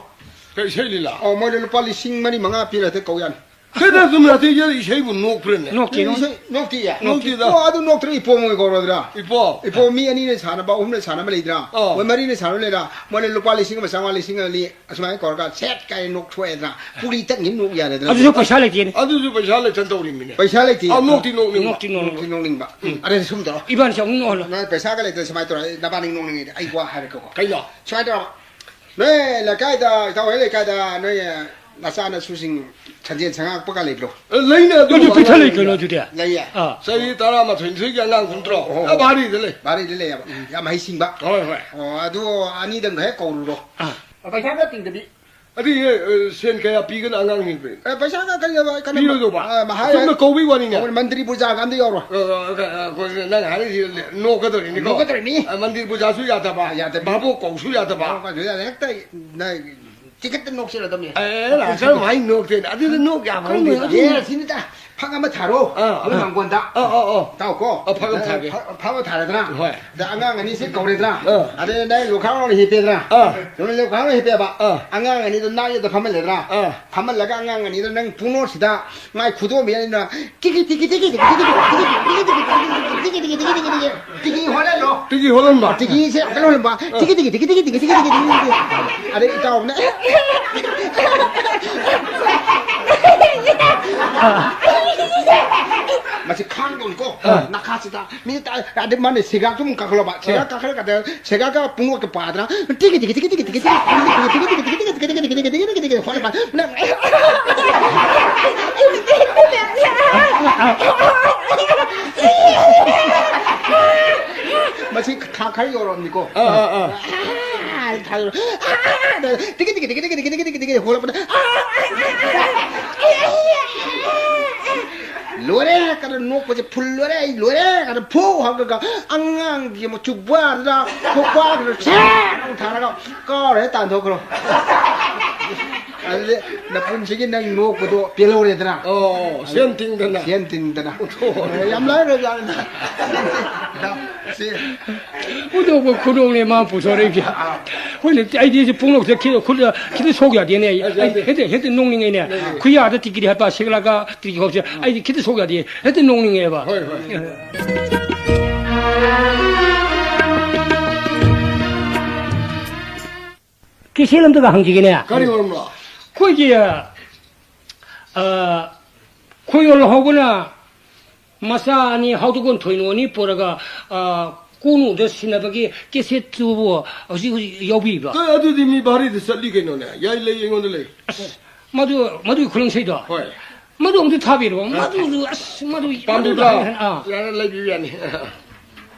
ꯀꯩ ꯏꯁꯩ ꯂꯤꯂꯥ? ꯑꯣ, ꯃꯣꯏꯗ ꯂꯨꯄꯥ ꯂꯤꯁꯤꯡ ꯃꯔꯤ ꯃꯉꯥ ꯄꯤꯔ ꯍꯦꯛꯇ ꯀꯧ ꯌꯥꯅꯤ꯫ ꯀꯩꯅꯣ ꯁꯨꯝ ꯅꯥꯇꯩ ꯆꯥꯗ ꯏꯁꯩꯕꯨ ꯅꯣꯛꯄ꯭ꯔꯅꯦ? ꯅꯣꯛꯇꯦ, ꯅꯣꯛꯇꯦ꯫ ꯏꯁꯩ ꯅꯣꯛꯇꯤꯌꯦ? ꯅꯣꯛꯇꯦꯗ꯫ ꯑꯣ, ꯑꯗꯨ ꯅꯣꯛꯇ꯭ꯔ ꯏꯄꯣꯝ ꯑꯣꯏ ꯀꯧꯔꯗ꯭ꯔꯥ? ꯏꯄꯣꯝ꯫ ꯏꯄꯣꯝ ꯃꯤ ꯑꯅꯤꯅ ꯁꯥꯟꯅꯕ, ꯑꯍꯨꯝꯅ ꯁꯥꯟꯅꯕ ꯂꯩꯗ꯭ꯔꯥ? ꯑꯥ꯫ ꯃꯣꯏ ꯃꯔꯤꯅ ꯁꯥꯟꯅꯕ ꯂꯩꯗ꯭ꯔꯥ? ꯃꯣꯏꯅ ꯂꯨꯄꯥ ꯂꯤꯁꯤꯡ ꯑꯃ ꯆꯥꯝꯃꯉꯥ, ꯂꯤꯁꯤꯡ ꯑꯅꯤ ꯑꯁꯨꯃꯥꯏꯅ ꯀꯧꯔꯒ ꯁꯦꯠ ꯀꯥꯏꯅ ꯅꯣꯛꯊꯣꯛꯑꯦꯗꯅ꯫ ꯄꯨꯔꯤ ꯇꯛꯅꯤ ꯅꯣꯛ ꯌꯥꯔꯦꯗꯅ꯫ ꯑꯗꯨꯁꯨ ꯄꯩꯁꯥ ꯂꯩꯇꯦꯅꯦ꯫ ꯑꯗꯨꯁꯨ ꯄꯩꯁꯥ ꯂꯩꯇꯅ ꯇꯧꯔꯤꯃꯤꯅꯦ꯫ ꯄꯩꯁꯥ ꯂꯩꯇꯦ꯫ ꯑꯥ, ꯅꯣꯛꯇꯤ ꯅꯣꯛꯅꯤꯡꯕ꯫ ꯅꯣꯛꯇꯤ ꯅꯣꯛꯅꯤꯡꯕ꯫ ꯅꯣꯛꯇꯤ ꯅꯣꯛꯅꯤꯡꯕ꯫ ꯎꯝ꯫ ꯑꯗꯨꯗꯤ ꯁꯨꯝ ꯇꯧꯔꯣ꯫ ꯏꯕꯥꯅꯤꯁꯦ ꯑꯃꯨꯛ ꯅꯣꯛꯍꯜꯂꯣ꯫ ꯅꯣꯏ ꯄꯩꯁꯥꯒ ꯂꯩꯇ꯭ꯔꯦ ꯁꯨꯃꯥꯏꯅ ꯇꯧꯔꯣ꯫ ꯑꯩ ꯅꯕꯥꯅꯤ ꯅꯣꯛꯅꯤꯡꯉꯤꯗꯤ ꯑꯩ ꯋꯥ ꯍꯥꯏꯔꯛꯀꯦꯀꯣ꯫ ꯀꯩꯅꯣ? ꯁꯨꯃꯥꯏꯅ ꯇꯧꯔꯣ꯫ ꯅꯣꯏ ꯂꯩꯀꯥꯏꯗ, ꯏꯇꯥꯎ ꯍꯣꯏ ꯂꯩꯀꯥꯏꯗ ꯅꯣꯏ ꯅꯆꯥꯅꯁꯨꯁꯤꯡ ꯁꯟꯖꯦꯟ ꯁꯉꯥꯛꯄꯒ ꯂꯩꯕ꯭ꯔꯣ? ꯑꯦ, ꯂꯩꯅꯦ, ꯑꯗꯨ ꯑꯗꯨ ꯄꯤꯛꯊ ꯑꯉꯥꯡ ꯂꯩ ꯀꯩꯅꯣ ꯂꯩꯅꯦ꯫ ꯑꯗꯨꯗꯤ꯫ ꯂꯩꯌꯦ꯫ ꯑꯥ꯫ ꯆꯍꯤ ꯇꯔꯥꯃꯥꯊꯣꯏ, ꯅꯤꯊꯣꯏꯒꯤ ꯑꯉꯥꯡ ꯀꯨꯝ ꯇꯔꯣ? ꯑꯣ, ꯑꯣ꯫ ꯑꯦ, ꯚꯥꯔꯤꯗ ꯂꯩ꯫ ꯚꯥꯔꯤꯗ ꯂꯩꯌꯦꯕ꯫ ꯎꯝ꯫ ꯌꯥꯝ ꯍꯩꯁꯤꯡꯕ꯫ ꯍꯣꯏ, ꯍꯣꯏ꯫ ꯑꯣ, ꯑꯗꯨ ꯑꯅꯤꯗꯪꯒ ꯍꯦꯛ ꯀꯧꯔꯨꯔꯣ꯫ ꯑꯥ꯫ ꯄꯩꯁꯥꯒ ꯇꯤꯡꯗꯕꯤ꯫ ꯑꯗꯨꯗꯤ, ꯑꯦ, ꯑꯦ, ꯁꯦꯟ ꯀꯌꯥ ꯄꯤꯒꯅ ꯑꯉꯥꯡꯁꯤꯡꯗ? ꯑꯦ, ꯄꯩꯁꯥꯒ ꯀꯩꯅ ꯀꯩꯅꯣ, ꯄꯤꯔꯣꯏꯗꯧꯕ? ꯑ, ꯃꯍꯥ-, ꯑꯁꯨꯝꯅ ꯀꯧꯕꯩ ꯋꯥꯅꯤꯅꯦ꯫ ꯑꯩꯈꯣꯏ ꯃꯟꯇ꯭ꯔꯤ ꯄꯨꯖꯥꯒ ꯑꯝꯇ ꯌꯥꯎꯔꯣꯏ꯫ ꯑ, ꯑ, ꯑ, ꯑꯩꯈꯣꯏ ꯅꯪ ꯍꯥꯏꯔꯤꯁꯤ ꯅꯣꯛꯀꯗꯧꯔꯤꯅꯤꯀꯣ꯫ ꯅꯣꯛꯀꯗꯧꯔꯤꯅꯤ꯫ ꯑ, ꯃꯟꯇ꯭ꯔꯤ ꯄꯨꯖꯥꯁꯨ ꯌꯥꯗꯕ, ꯌꯥꯗꯕꯤ꯫ ꯚꯥꯕꯣꯛ ꯀꯧꯁꯨ ꯌꯥꯗꯕ꯫ ꯚꯥꯕꯣꯛ ꯀꯧꯁꯨ ꯌꯥꯗꯕ꯫ ꯍꯦꯛꯇ ꯅꯪ ꯇꯤꯀꯦꯠꯇ ꯅꯣꯛꯁꯤꯜꯂꯗꯕꯅꯤ꯫ ꯑꯦ, ꯂꯥꯛꯁꯟ ꯃꯥꯏ ꯅꯣꯛꯇꯦꯅ꯫ ꯑꯗꯨꯗ ꯅꯣꯛ ꯌꯥꯕ ꯈꯪꯗꯦ, ꯍꯪꯗꯦ꯫ ꯑꯗꯨ ꯑꯦ, ꯁꯤꯅꯤꯗ꯫ ꯐꯛ ꯑꯃ ꯊꯥꯔꯣ꯫ ꯑꯥ, ꯅꯣꯏ ꯑꯥ꯫ ꯃꯥꯡꯒꯣꯟꯗ꯫ ꯑꯥ, ꯑꯥ, ꯑꯥ꯫ ꯇꯥꯎꯀꯣ꯫ ꯑꯥ, ꯐꯛ ꯑꯃ ꯊꯥꯒꯦ꯫ ꯐꯛ, ꯐꯛ ꯑꯃ ꯊꯥꯔꯦꯗꯅ꯫ ꯍꯣꯏ꯫ ꯑꯗ ꯑꯉꯥꯡ ꯑꯅꯤꯁꯦ ꯀꯧꯔꯦꯗꯅ꯫ ꯑꯥ꯫ ꯑꯗ ꯅꯪ ꯂꯨꯈꯥꯝ ꯑꯃ ꯍꯤꯞꯄꯦꯗꯅ꯫ ꯑꯥ꯫ ꯅꯪ ꯂꯨꯈꯥꯝ ꯑꯃ ꯍꯤꯞꯄꯦꯕ꯫ ꯑꯥ꯫ ꯑꯉꯥꯡ ꯑꯅꯤꯗꯣ ꯅꯥꯛ ꯌꯦꯠꯇ ꯐꯝꯍꯜꯂꯦꯗꯅ꯫ ꯑꯥ꯫ ꯐꯝꯍꯜꯂꯒ ꯑꯉꯥꯡ ꯑꯅꯤꯗꯣ ꯅꯪ ꯄꯨꯡꯅꯣꯠꯁꯤꯗ ꯃꯥꯏ ꯈꯨꯗꯣꯝꯕꯤ ꯑꯅꯤꯅ ꯇꯤꯀꯤ ꯇꯤꯀꯤ ꯇꯤꯀꯤ ꯇꯤꯀꯤ ꯇꯤꯀꯤ ꯇꯤꯀꯤ ꯇꯤꯀꯤ ꯇꯤꯀꯤ ꯇꯤꯀꯤ ꯇꯤꯀꯤ ꯇꯤꯀꯤ ꯍꯣꯠꯍꯜꯂꯣ꯫ ꯇꯤꯀꯤ ꯍꯣꯠꯍꯟꯕ꯫ ꯇꯤꯀꯤꯁꯦ ꯌꯥꯝ ꯀꯟꯅ ꯍꯣꯠꯍꯟꯕ꯫ ꯇꯤꯀꯤ ꯇꯤꯀꯤ ꯇꯤꯀꯤ ꯇꯤꯀꯤ ꯇꯤꯀꯤ ꯇꯤꯀꯤ ꯇꯤꯀꯤ ꯇꯤꯀꯤ꯫ ꯑꯗꯩ ꯏꯇꯥꯎꯅ ꯃꯁꯤ ꯈꯥꯡꯗꯧꯅꯤꯀꯣ꯫ ꯑꯥ꯫ ꯅꯈꯥꯁꯤꯗ ꯃꯤ ꯇꯥ-, ꯑꯗꯩ ꯃꯥꯅ ꯁꯦꯒꯥꯛꯁꯨ ꯑꯃꯨꯛ ꯀꯥꯈꯠꯂꯕ꯫ ꯁꯦꯒꯥꯛ ꯑꯥ꯫ ꯀꯥꯈꯠꯂꯀꯥꯟꯗ ꯁꯦꯒꯥꯛꯀ ꯄꯨꯡꯑꯣꯠꯀ ꯄꯥꯗꯅ ꯇꯤꯀꯤ ꯇꯤꯀꯤ ꯇꯤꯀꯤ ꯇꯤꯀꯤ ꯇꯤꯀꯤ ꯇꯤꯀꯤ ꯍꯣꯠꯂꯕ꯫ ꯅꯪ ꯃꯁꯤ ꯈꯥ ꯈꯔ ꯌꯧꯔꯕꯅꯤꯀꯣ꯫ ꯑꯥ, ꯑꯥ, ꯑꯥ꯫ ꯑꯥ, ꯊꯥꯗꯣꯔꯛꯑꯣ꯫ ꯑꯥ, ꯇꯤꯀꯤ ꯇꯤꯀꯤ ꯇꯤꯀꯤ ꯇꯤꯀꯤ ꯍꯣꯠꯂꯛꯄꯗ꯫ ꯂꯣꯏꯔꯦ ꯀꯥꯏꯅ ꯅꯣꯛꯄꯁꯦ ꯐꯨꯜ ꯂꯣꯏꯔꯦ, ꯑꯩ ꯂꯣꯏꯔꯦ ꯀꯥꯏꯅ ꯐꯨ ꯍꯥꯏꯔꯒ ꯑꯉꯥꯡꯒꯤ ꯃꯆꯨ ꯕꯥꯗꯨꯗ ꯈꯣꯛꯄꯥꯛꯇꯨꯗ ꯁꯦꯠ ꯑꯃꯨꯛ ꯊꯥꯔꯒ ꯀꯥꯎꯔꯦ ꯇꯥꯟꯊꯣꯛꯈ꯭ꯔꯣ꯫ ꯑꯗꯨꯗꯤ ꯅꯄꯨꯟꯁꯤꯒꯤ ꯅꯪ ꯅꯣꯛꯄꯗꯣ ꯄꯦꯜꯍꯧꯔꯦꯗꯅ꯫ ꯑꯣ, ꯁꯦꯟ ꯇꯤꯡꯗꯅ꯫ ꯁꯦꯟ ꯇꯤꯡꯗꯅ꯫ ꯑꯣꯟꯊꯣꯛꯑꯣ꯫ ꯑꯦ, ꯌꯥꯝ ꯂꯥꯏꯔꯖꯥꯠꯅꯤꯗ꯫ ꯏꯇꯥꯎ, ꯁꯤ ꯎꯗꯧꯕ ꯈꯨꯗꯣꯡꯅꯦ ꯃꯥ ꯄꯨꯊꯣꯔꯛꯏꯁꯦ꯫ ꯑꯩꯈꯣꯏꯅ, ꯑꯩꯗꯤ ꯁꯤ ꯄꯨꯡꯅꯣꯛꯁꯦ ꯈꯤꯇ, ꯈꯨꯠ, ꯈꯤꯇ ꯁꯣꯛ ꯌꯥꯗꯦꯅꯦ꯫ ꯑꯩ, ꯌꯥꯗꯦ, ꯑꯩ ꯌꯥꯗꯦ꯫ ꯍꯦꯛꯇ, ꯍꯦꯛꯇ ꯅꯣꯛꯅꯤꯡꯉꯩꯅꯦ꯫ ꯅꯣꯛꯅꯤꯡꯉꯦ꯫ ꯈꯨꯌꯥꯗ ꯇꯤꯛꯀꯤꯗꯤ ꯍꯥꯏꯕ, ꯁꯦꯛꯂꯥꯒ ꯇꯤꯛꯀꯤ ꯈꯥꯎꯁꯦ꯫ ꯑꯥ꯫ ꯑꯩꯗꯤ ꯈꯤꯇ ꯁꯣꯛ ꯌꯥꯗꯦ꯫ ꯍꯦꯛꯇ ꯅꯣꯛꯅꯤꯡꯉꯦꯕ꯫ ꯍꯣꯏ, ꯍꯣꯏ꯫ ꯀꯦꯁꯦꯠ ꯑꯝꯇꯒ ꯍꯪꯖꯒꯦꯅꯦ꯫ ꯀꯔꯤ ꯃꯔꯝꯅꯣ? ꯑꯩꯈꯣꯏꯒꯤ, ꯑ, ꯈꯣꯏꯌꯣꯜ ꯍꯧꯕꯅ ꯃꯆꯥ ꯑꯅꯤ, ꯍꯥꯎꯗꯣꯛꯀꯣꯟ ꯊꯣꯏꯅꯨ ꯑꯅꯤ ꯄꯨꯔꯒ, ꯑ, ꯀꯣꯅꯨꯗ ꯁꯤꯟꯅꯕꯒꯤ ꯀꯦꯁꯦꯠꯇꯨꯕꯨ ꯍꯧꯖꯤꯛ ꯍꯧꯖꯤꯛ ꯌꯥꯎꯕꯤꯕ꯭ꯔꯣ? ꯑꯦ, ꯑꯗꯨꯗꯤ ꯃꯤ ꯚꯥꯔꯤꯗ ꯆꯠꯂꯤ ꯀꯩꯅꯣꯅꯦ꯫ ꯌꯥꯏ, ꯂꯩ, ꯑꯩꯉꯣꯟꯗ ꯂꯩ꯫ ꯑꯁ, ꯃꯗꯨ, ꯃꯗꯨꯒꯤ ꯈꯨꯂꯪ ꯏꯁꯩꯗꯣ? ꯍꯣꯏ꯫ ꯃꯗꯨ ꯑꯝꯇ ꯊꯥꯕꯤꯔꯛꯑꯣ꯫ ꯑ, ꯃꯗꯨꯁꯨ, ꯑꯁ, ꯃꯗꯨ ꯄꯥꯝꯕꯤꯕ꯭ꯔꯣ? ꯑꯥ꯫ ꯌꯥꯔꯦ, ꯂꯩꯕꯤꯌꯨ, ꯌꯥꯅꯤ꯫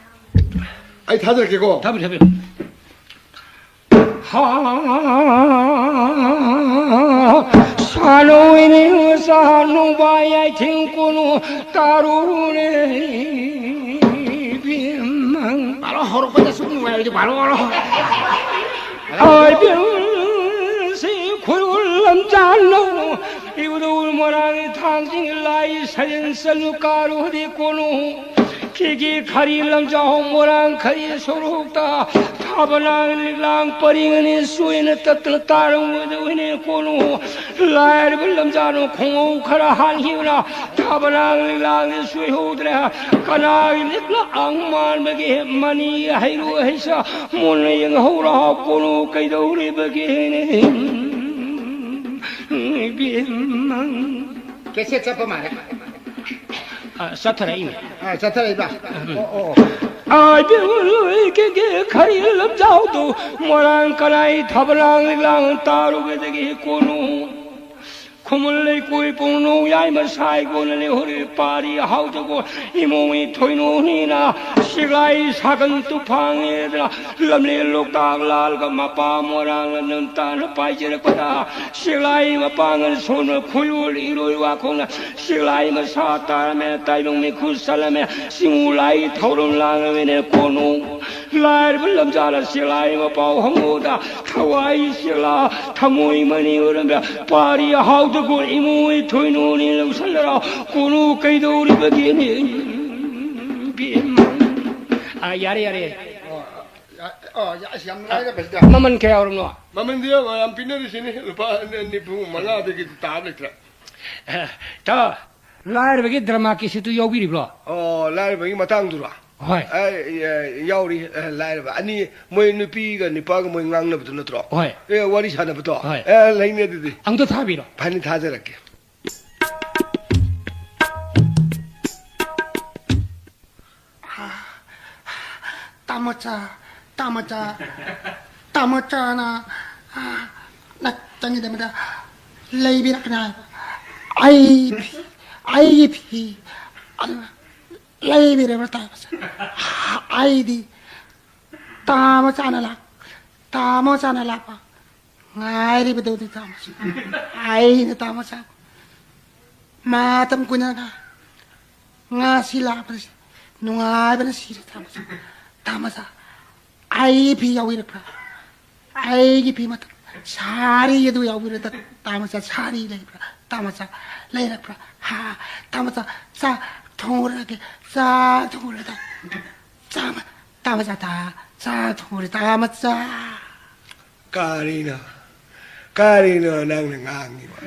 ꯑꯩ ꯊꯥꯖꯔꯛꯀꯦꯀꯣ꯫ ꯊꯥꯕꯤꯔꯣ, ꯊꯥꯕꯤꯔꯣ꯫ ꯁꯥꯅꯧ ꯏꯅꯤꯡ ꯁꯥꯅꯨꯕ ꯌꯥꯏꯊꯤꯡ ꯀꯨꯅꯨ ꯇꯥꯔꯨꯅꯦ ꯏꯕꯦꯝꯃ꯫ ꯕꯥꯔꯣ ꯍꯧꯔꯛꯄꯗ ꯁꯨꯝ ꯅꯨꯡꯉꯥꯏꯔꯗꯤ ꯕꯥꯔꯣ ꯍꯧꯔꯣ꯫ ꯑꯥꯏꯕꯦꯝꯁꯤ ꯈꯨꯔꯨꯜ ꯂꯝꯖꯥꯅꯧ ꯏꯕꯨꯙꯧ ꯃꯣꯏꯔꯥꯡꯒꯤ ꯊꯥꯡꯖꯤꯡ ꯂꯥꯏ ꯁꯖꯤꯟ ꯆꯠꯂꯨ ꯀꯥꯔꯨ ꯍꯗꯤ ꯀꯣꯅꯨ꯫ ꯀꯦꯒꯦ ꯈꯥꯔꯤ ꯂꯝꯖꯥꯎ ꯃꯣꯏꯔꯥꯡ ꯈꯥꯔꯤ ꯁꯣꯔꯣꯛꯇ ꯊꯥꯕꯂꯥꯡ ꯂꯤꯛꯂꯥꯡ ꯄꯔꯦꯡ ꯑꯅꯤ ꯁꯣꯏꯅ ꯇꯠꯇꯅ ꯇꯥꯔꯝꯒꯗꯧꯕꯅꯦ ꯀꯣꯅꯨ꯫ ꯂꯥꯏꯔꯕ ꯂꯝꯖꯥꯅꯨ ꯈꯣꯡꯎꯞ ꯈꯔ ꯍꯥꯟꯈꯤꯕꯅ ꯊꯥꯕꯂꯥꯡ ꯂꯤꯛꯂꯥꯡꯗꯤ ꯁꯣꯏꯍꯧꯗ꯭ꯔꯦ꯫ ꯀꯅꯥꯒꯤ ꯂꯤꯛꯂꯥꯡ ꯃꯥꯟꯕꯒꯦ ꯃꯅꯤ ꯍꯩꯔꯨ ꯍꯩꯁꯥ ꯃꯨꯟꯅ ꯌꯦꯡꯍꯧꯔ ꯀꯣꯅꯨ ꯀꯩꯗꯧꯔꯤꯕꯒꯦꯅꯦ? ꯏꯕꯦꯝꯃ꯫ ꯀꯦꯁꯦꯠ ꯆꯠꯄ ꯃꯥꯜꯂꯦ꯫ ꯑ, ꯆꯠꯊꯔꯛꯏꯅꯦ꯫ ꯑ, ꯆꯠꯊꯔꯛꯏꯕ? ꯎꯝ꯫ ꯑꯣ, ꯑꯣ, ꯑꯣ꯫ ꯑꯥꯏ, ꯕꯦꯝꯃ, ꯂꯣꯏ ꯀꯦꯒꯦ ꯈꯔꯤ ꯂꯝꯖꯥꯎꯗꯣ, ꯃꯣꯏꯔꯥꯡ ꯀꯅꯥꯏ ꯊꯥꯕꯂꯥꯡ ꯂꯤꯛꯂꯥꯡ ꯇꯥꯔꯨꯕꯗꯒꯤ ꯀꯣꯅꯨ ꯈꯨꯃꯟ ꯂꯩꯀꯣꯏ ꯄꯨꯡꯅꯨ ꯌꯥꯏꯃ ꯁꯥꯏꯒꯣꯟꯅ ꯂꯩꯍꯧꯔꯤ ꯄꯥꯔꯤ ꯍꯥꯎꯗꯒꯣ ꯏꯃꯣꯏ ꯊꯣꯏꯅꯨꯅꯤꯅ ꯁꯤꯒꯥꯏ ꯁꯥꯒꯟ ꯇꯨꯐꯥꯡꯉꯦꯗꯅ ꯂꯝꯂꯦꯟ ꯂꯣꯛꯇꯥꯛ ꯂꯥꯜꯒ ꯃꯄꯥ ꯃꯣꯏꯔꯥꯡ ꯂꯝꯗꯝ ꯇꯥꯅ ꯄꯥꯏꯖꯔꯛꯄꯗ ꯁꯤꯒꯥꯏ ꯃꯄꯥꯡꯒꯜ ꯁꯣꯟꯕ ꯈꯨꯌꯣꯜ ꯏꯔꯣꯏ ꯋꯥꯈꯣꯡꯅ ꯁꯤꯒꯥꯏ ꯃꯁꯥ ꯇꯥꯔꯝꯃꯦ ꯇꯥꯏꯕꯪ ꯃꯤꯈꯨ ꯆꯜꯂꯝꯃꯦ ꯆꯤꯡꯉꯨ ꯂꯥꯏ ꯊꯧꯔꯝ ꯂꯥꯡꯂꯝꯃꯦꯅꯦ ꯀꯣꯅꯨ ꯂꯥꯏꯔꯕ ꯂꯝꯖꯥꯜ ꯑꯁꯤ ꯂꯥꯏ ꯃꯄꯥꯎ ꯍꯪꯉꯨꯗ, ꯊꯋꯥꯏ ꯆꯦꯛꯂꯥ, ꯊꯃꯣꯏ ꯃꯅꯤ ꯑꯣꯏꯔꯝꯕ, ꯄꯥꯔꯤ ꯑꯍꯥꯎꯗꯒꯣ ꯏꯃꯣꯏ ꯊꯣꯏꯅꯣꯅꯤ ꯂꯧꯁꯜꯂꯔꯥ, ꯀꯣꯅꯨ ꯀꯩꯗꯧꯔꯤꯕꯒꯦꯅꯦ? ꯕꯦꯝꯃ꯫ ꯑꯥ, ꯌꯥꯔꯦ, ꯌꯥꯔꯦ꯫ ꯑꯣ, ꯑ-, ꯑ, ꯑꯁ, ꯌꯥꯝ ꯅꯨꯡꯉꯥꯏꯔꯦ, ꯄ꯭ꯔꯦꯁꯤꯗꯦꯟ꯫ ꯃꯃꯜ ꯀꯌꯥ ꯑꯣꯏꯔꯕꯅꯣ? ꯃꯃꯜꯗꯤ ꯌꯥꯝ, ꯌꯥꯝ ꯄꯤꯅꯔꯤꯁꯤꯅꯤ, ꯂꯨꯄꯥ ꯅꯤꯐꯨ ꯃꯉꯥꯗꯒꯤ ꯇꯥꯕ ꯂꯩꯇ꯭ꯔꯦ꯫ ꯑꯦ, ꯇꯥ, ꯂꯥꯏꯔꯕꯒꯤ ꯗ꯭ꯔꯃꯥ ꯀꯦꯁꯦꯠꯇꯨ ꯌꯥꯎꯕꯤꯔꯤꯕ꯭ꯔꯣ? ꯑꯣ, ꯂꯥꯏꯔꯕꯒꯤ ꯃꯇꯥꯡꯗꯨꯔꯣ? ꯍꯣꯏ꯫ ꯑꯦ, ꯑꯦ, ꯌꯥꯎꯔꯤ, ꯑꯦ, ꯂꯥꯏꯔꯕ ꯑꯅꯤ, ꯃꯣꯏ ꯅꯨꯄꯤꯒ ꯅꯨꯄꯥꯒ ꯃꯣꯏ ꯉꯥꯡꯅꯕꯗꯨ ꯅꯠꯇ꯭ꯔꯣ? ꯍꯣꯏ꯫ ꯑꯦ, ꯋꯥꯔꯤ ꯁꯥꯟꯅꯕꯗꯣ? ꯍꯣꯏ꯫ ꯑꯦ, ꯂꯩꯅꯦ ꯑꯗꯨꯗꯤ꯫ ꯑꯝꯇ ꯊꯥꯕꯤꯔꯣ꯫ ꯐꯅꯤ, ꯊꯥꯖꯔꯛꯀꯦ꯫ ꯇꯥꯃꯣꯆꯥ, ꯇꯥꯃꯣꯆꯥ, ꯇꯥꯃꯣꯆꯥꯅ, ꯑ, ꯅꯆꯟꯒꯤꯗꯃꯛꯇ ꯂꯩꯕꯤꯔꯛꯀꯅꯤ ꯍꯥꯏꯕ꯫ ꯑꯩ ꯐꯤ, ꯑꯩꯒꯤ ꯐꯤ ꯑꯗꯨ ꯂꯩꯕꯤꯔꯕ꯭ꯔꯥ, ꯇꯥꯃꯣꯆꯥ? ꯑꯩꯗꯤ ꯇꯥꯃꯣꯆꯥꯅ ꯂꯥꯛ-, ꯇꯥꯃꯣꯆꯥꯅ ꯂꯥꯛꯄ ꯉꯥꯏꯔꯤꯕꯗꯨꯗꯤ ꯇꯥꯃꯣꯆꯥ꯫ ꯑꯩꯅ ꯇꯥꯃꯣꯆꯥ ꯃꯇꯝ ꯀꯨꯏꯅ ꯉꯥ-, ꯉꯥꯁꯤ ꯂꯥꯛꯄꯗ ꯅꯨꯡꯉꯥꯏꯕꯅ ꯁꯤꯔꯦ ꯇꯥꯃꯣꯆꯥ꯫ ꯇꯥꯃꯣꯆꯥ, ꯑꯩ ꯐꯤ ꯌꯥꯎꯕꯤꯔꯛꯄ꯭ꯔꯥ? ꯑꯩꯒꯤ ꯐꯤ ꯃꯇꯝ ꯁꯥꯔꯤ ꯑꯗꯨ ꯌꯥꯎꯕꯤꯔꯛꯇ ꯇꯥꯃꯣꯆꯥ, ꯁꯥꯔꯤ ꯂꯩꯕ꯭ꯔꯥ? ꯇꯥꯃꯣꯆꯥ, ꯂꯩꯔꯛꯄ꯭ꯔꯥ? ꯍꯥ? ꯇꯥꯃꯣꯆꯥ, ꯆꯥꯛ ꯊꯣꯡꯉꯨꯔꯒꯦ, ꯆꯥꯛ ꯊꯣꯡꯉꯨꯔꯒꯦ꯫ ꯇꯥꯃꯣ-, ꯇꯥꯃꯣꯆꯥ, ꯆꯥꯛ ꯊꯣꯡꯉꯨꯔꯦ, ꯇꯥꯃꯣꯆꯥ꯫ ꯀꯔꯤꯅꯣ? ꯀꯔꯤꯅꯣ ꯅꯪꯅ ꯉꯥꯡꯉꯤꯕ?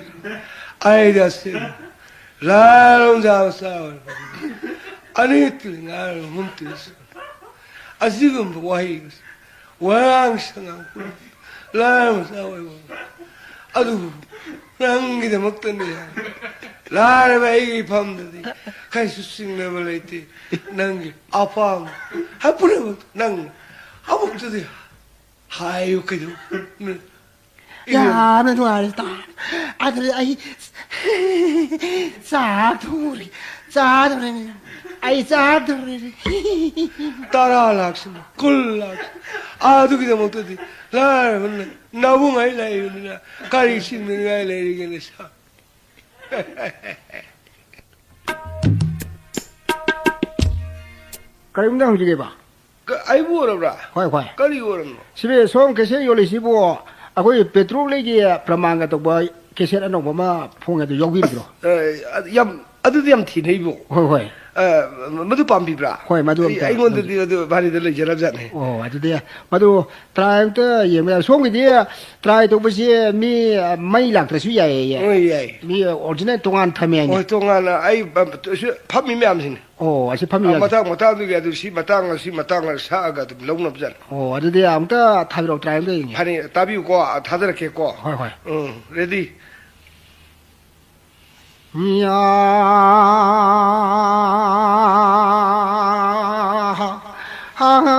ꯑꯩꯗꯤ ꯑꯁꯦꯡꯕ ꯂꯥꯏꯔꯕ ꯃꯆꯥ ꯑꯣꯏꯔꯕꯅꯤ꯫ ꯑꯅꯤ ꯇꯨ ꯉꯥꯡ ꯑꯍꯨꯝ ꯇꯨ ꯑꯁꯤꯒꯨꯝꯕ ꯋꯥꯍꯩ, ꯋꯥꯉꯥꯡ ꯁꯉꯥꯡ ꯂꯥꯏꯔꯕ ꯃꯆꯥ ꯑꯣꯏꯕ ꯑꯗꯨꯕꯨ ꯅꯪꯒꯤꯗꯃꯛꯇꯅꯤ ꯍꯥꯏ꯫ ꯂꯥꯏꯔꯕ ꯑꯩꯒꯤ ꯏꯐꯝꯗꯗꯤ ꯀꯩꯁꯨ ꯆꯤꯡꯅꯕ ꯂꯩꯇꯦ꯫ ꯅꯪꯒꯤ ꯑꯄꯥꯝꯕ ꯍꯥꯏ ꯄꯨꯝꯅꯃꯛ ꯅꯪ ꯑꯃꯨꯛꯇꯗꯤ ꯍꯥꯏꯌꯨ ꯀꯩꯗꯧ? ꯌꯥꯝꯅ ꯅꯨꯡꯉꯥꯏꯔꯦ ꯇꯥ-, ꯑꯗꯨꯗꯤ ꯑꯩ ꯆꯥꯛ ꯊꯣꯡꯉꯨꯔꯦ, ꯆꯥꯗꯣꯔꯦ꯫ ꯑꯩ ꯆꯥꯗꯣꯔꯦ꯫ ꯇꯔꯥ ꯂꯥꯛꯁꯤꯅ, ꯀꯨꯟ ꯂꯥꯛꯁꯤꯅ, ꯑꯗꯨꯒꯤꯗꯃꯛꯇꯗꯤ ꯂꯥꯏꯔꯕꯅ ꯅꯕꯨꯡ ꯑꯩ ꯂꯩꯕꯅꯤꯅ ꯀꯔꯤ ꯆꯤꯡꯅꯅꯤꯡꯉꯥꯏ ꯂꯩꯔꯤꯒꯦꯅꯦ ꯁꯥ? ꯀꯔꯤꯒꯨꯝꯕꯗ ꯍꯧꯖꯤꯛꯀꯤꯕ? ꯀ-, ꯑꯩꯕꯨ ꯑꯣꯏꯔꯕ꯭ꯔꯥ? ꯍꯣꯏ, ꯍꯣꯏ꯫ ꯀꯔꯤ ꯑꯣꯏꯔꯕꯅꯣ? ꯁꯤꯕꯨ ꯁꯣꯝ ꯀꯦꯁꯦꯠ ꯌꯣꯜꯂꯤꯁꯤꯕꯨ ꯑꯩꯈꯣꯏ ꯄꯦꯇ꯭ꯔꯣꯜꯒꯤ ꯄ꯭ꯔꯃꯥꯟꯒ ꯇꯧꯕ ꯀꯦꯁꯦꯠ ꯑꯅꯧꯕ ꯑꯃ ꯐꯣꯡꯉꯦ, ꯑꯗꯨ ꯌꯥꯎꯕꯤꯔꯤꯕ꯭ꯔꯣ? ꯑꯦ, ꯑꯗꯨ ꯌꯥꯝ, ꯑꯗꯨꯗꯤ ꯌꯥꯝ ꯊꯤꯅꯩꯕꯣ꯫ ꯍꯣꯏ, ꯍꯣꯏ꯫ ꯑ, ꯃꯗꯨ ꯄꯥꯝꯕꯤꯕ꯭ꯔꯥ? ꯍꯣꯏ, ꯃꯗꯨ ꯑꯩ, ꯑꯝꯇ ꯑꯩꯉꯣꯟꯗꯗꯤ ꯑꯗꯨ ꯚꯥꯔꯤꯗ ꯂꯩꯖꯔꯕꯖꯥꯠꯅꯤ꯫ ꯑꯣ, ꯑꯗꯨꯗꯤ ꯃꯗꯨ try ꯑꯝꯇ ꯌꯦꯡꯕ ꯌꯥꯏ꯫ ꯁꯣꯝꯒꯤꯗꯤ try ꯇꯧꯕꯁꯦ ꯃꯤ, ꯑ, ꯃꯩ ꯂꯥꯛꯇ꯭ꯔꯁꯨ ꯌꯥꯏꯌꯦ꯫ ꯍꯣꯏ, ꯌꯥꯏ꯫ ꯃꯤ original ꯇꯣꯉꯥꯟ ꯊꯝꯃꯦ ꯍꯥꯏꯅꯦ꯫ ꯍꯣꯏ, ꯇꯣꯉꯥꯟꯅ ꯑꯩ, ꯑ, ꯁꯤ ꯐꯝꯃꯤ ꯃꯌꯥꯝꯁꯤꯅꯤ꯫ ꯑꯣ, ꯑꯁꯤ ꯐꯝꯃꯤ ꯑ, ꯃꯌꯥꯝꯁꯦ꯫ ꯃꯇꯥꯡ ꯃꯇꯥꯡꯗꯨꯒꯤ ꯑꯗꯨ ꯁꯤ ꯃꯇꯥꯡ, ꯁꯤ ꯃꯇꯥꯡ ꯁꯛꯑꯒ ꯑꯗꯨꯝ ꯂꯧꯅꯕꯖꯥꯠꯅꯤ꯫ ꯑꯣ, ꯑꯗꯨꯗꯤ ꯑꯃꯨꯛꯇ ꯊꯥꯕꯤꯔꯛꯑꯣ, try ꯑꯝꯇ ꯌꯦꯡꯒꯦ꯫ ꯐꯅꯤ, ꯇꯥꯕꯤꯌꯨꯀꯣ, ꯑ, ꯊꯥꯖꯔꯛꯀꯦꯀꯣ꯫ ꯍꯣꯏ, ꯍꯣꯏ꯫ ꯎꯝ, ready꯫ ꯌꯥ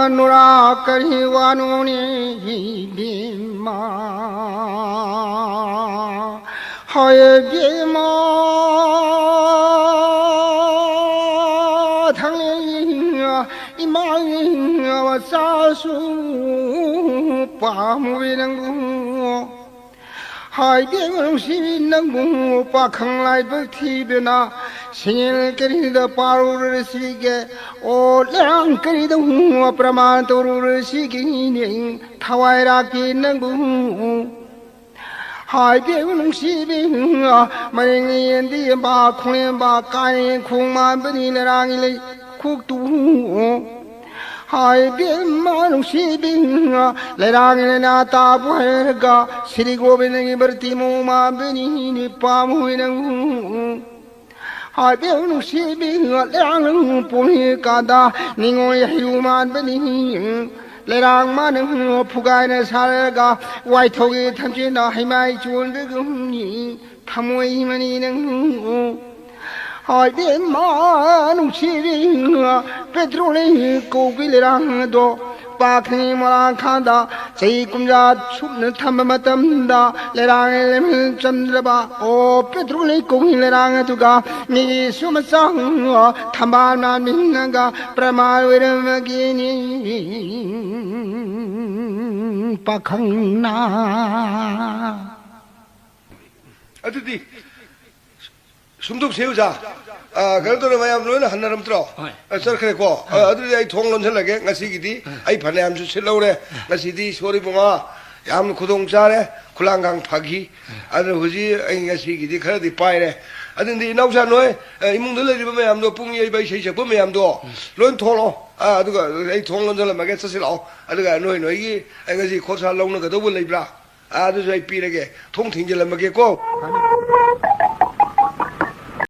ꯅꯨꯔꯥ ꯀꯔꯤ ꯋꯥꯅꯣꯅꯦ ꯏꯕꯦꯝꯃ? ꯍꯣꯏ ꯏꯕꯦꯝꯃ, ꯊꯥꯡꯂꯦꯟ ꯏꯃꯥ ꯃꯆꯥꯁꯨ ꯄꯥꯝꯃꯨꯏ ꯅꯪꯕꯨ꯫ ꯍꯥꯏꯕꯦꯝꯃ ꯅꯨꯡꯁꯤꯕꯤ ꯅꯪꯕꯨ ꯄꯥꯈꯪ ꯂꯥꯏꯕꯛ ꯊꯤꯕꯅ ꯁꯦꯟꯌꯦꯜ ꯀꯔꯤꯗ ꯄꯥꯔꯨꯔꯁꯤꯒꯦ? ꯑꯣ ꯂꯩꯔꯥꯡ ꯀꯔꯤꯗ ꯄ꯭ꯔꯃꯥꯟ ꯇꯧꯔꯨꯔꯁꯤꯒꯦꯅꯦ? ꯊꯋꯥꯏ ꯔꯥꯛꯄꯤ ꯅꯪꯕꯨ ꯍꯥꯏꯕꯦꯝꯃ ꯅꯨꯡꯁꯤꯕꯤ ꯃꯔꯦꯡ ꯌꯦꯟꯗꯤ ꯌꯦꯟꯕ ꯈꯣꯡꯂꯦꯝꯕ ꯀꯥꯏꯅ ꯈꯣꯡ ꯃꯥꯟꯕꯅꯤ ꯂꯩꯔꯥꯡꯒꯤ ꯂꯩ ꯈꯨꯛꯇꯨ꯫ ꯍꯥꯏꯕꯦꯝꯃ ꯅꯨꯡꯁꯤꯕꯤ, ꯂꯩꯔꯥꯡꯒꯤ ꯂꯥꯏꯅꯥ ꯇꯥꯕꯨ ꯍꯥꯏꯔꯒ, ꯁ꯭ꯔꯤ ꯒꯣꯕꯤꯟꯗꯒꯤ ꯕꯔꯇꯤ ꯃꯑꯣꯡ ꯃꯥꯟꯕꯅꯤ ꯅꯨꯄꯥ ꯃꯣꯏꯅ꯫ ꯍꯥꯏꯕꯦꯝꯃ ꯅꯨꯡꯁꯤꯕꯤ, ꯂꯩꯔꯥꯡ ꯄꯣꯛꯂꯤꯀꯥꯟꯗ ꯅꯤꯉꯣꯜ ꯍꯩꯔꯨ ꯃꯥꯟꯕꯅꯤ꯫ ꯂꯩꯔꯥꯡ ꯃꯥꯅ ꯐꯨꯒꯥꯏꯅ ꯁꯥꯔꯒ, ꯋꯥꯏꯊꯧꯒꯤ ꯊꯝꯆꯦꯠꯅ ꯍꯩꯃꯥꯏ ꯆꯣꯟꯕꯒꯨꯝꯅꯤ꯫ ꯊꯃꯣꯏ ꯃꯅꯤ ꯅꯪ꯫ ꯍꯥꯏꯕꯦꯝꯃ ꯅꯨꯡꯁꯤꯕꯤ, ꯄꯦꯇ꯭ꯔꯣꯜ ꯀꯧꯕꯤ ꯂꯩꯔꯥꯡ ꯑꯗꯣ ꯄꯥꯈꯅꯤ ꯃꯣꯏꯔꯥꯡꯈꯥꯡꯗ ꯆꯍꯤ ꯀꯨꯝꯖꯥ ꯁꯨꯞꯅ ꯊꯝꯕ ꯃꯇꯝꯗ ꯂꯩꯔꯥꯡ ꯂꯩꯃꯤꯟ ꯆꯝꯗ꯭ꯔꯕ꯫ ꯑꯣ ꯄꯦꯇ꯭ꯔꯣꯜ ꯀꯧꯕꯤ ꯂꯩꯔꯥꯡ ꯑꯗꯨꯒ ꯃꯤꯒꯤ ꯁꯨꯃꯆꯥ ꯊꯝꯕꯥꯜ ꯃꯥꯟꯃꯤꯟꯅꯒ ꯄ꯭ꯔꯃꯥꯟ ꯑꯣꯏꯔꯝꯃꯒꯦꯅꯤ ꯄꯥꯈꯪꯅ꯫ ꯑꯗꯨꯗꯤ ꯁꯨꯝꯗꯣꯛꯁꯦ ꯑꯣꯖꯥ꯫ ꯑ, ꯀꯩꯅꯣ ꯇꯧꯔꯦ, ꯃꯌꯥꯝ ꯂꯣꯏꯅ ꯍꯟꯅꯔꯝꯗ꯭ꯔꯣ? ꯍꯣꯏ꯫ ꯑ, ꯆꯠꯈ꯭ꯔꯦꯀꯣ꯫ ꯑ, ꯑꯗꯨꯗꯤ ꯑꯩ ꯊꯣꯡ ꯂꯣꯟꯁꯤꯜꯂꯒꯦ꯫ ꯉꯁꯤꯒꯤꯗꯤ ꯑꯩ ꯐꯅꯌꯥꯝꯁꯨ ꯁꯤꯠꯍꯧꯔꯦ꯫ ꯉꯁꯤꯗꯤ ꯏꯁꯣꯔ ꯏꯕꯨꯡꯉꯣ ꯌꯥꯝꯅ ꯈꯨꯗꯣꯡ ꯆꯥꯔꯦ꯫ ꯈꯨꯂꯥꯡꯈꯥꯡ ꯐꯥꯈꯤ꯫ ꯑꯗꯨꯅ ꯍꯧꯖꯤꯛ ꯑꯩ ꯉꯁꯤꯒꯤꯗꯤ ꯈꯔꯗꯤ ꯄꯥꯏꯔꯦ꯫ ꯑꯗꯨꯗꯤ ꯏꯅꯥꯎꯆꯥ ꯅꯣꯏ, ꯑ, ꯏꯃꯨꯡꯗ ꯂꯩꯔꯤꯕ ꯃꯌꯥꯝꯗꯣ, ꯄꯨꯡ ꯌꯩꯕ, ꯏꯁꯩ ꯁꯛꯄ ꯃꯌꯥꯝꯗꯣ ꯂꯣꯏ ꯊꯣꯛꯂꯛꯑꯣ꯫ ꯑ, ꯑꯗꯨꯒ ꯑꯩ ꯊꯣꯡ ꯂꯣꯟꯁꯤꯜꯂꯝꯃꯒꯦ, ꯆꯠꯁꯤꯜꯂꯛꯑꯣ꯫ ꯑꯗꯨꯒ ꯅꯣꯏ ꯅꯣꯏꯒꯤ, ꯑ, ꯉꯁꯤ ꯈꯣꯔꯁꯥ ꯂꯧꯅꯒꯗꯧꯕ ꯂꯩꯕ꯭ꯔꯥ? ꯑ, ꯑꯗꯨꯁꯨ ꯑꯩ ꯄꯤꯔꯒꯦ꯫ ꯊꯣꯡ ꯊꯤꯡꯖꯤꯜꯂꯝꯃꯒꯦꯀꯣ꯫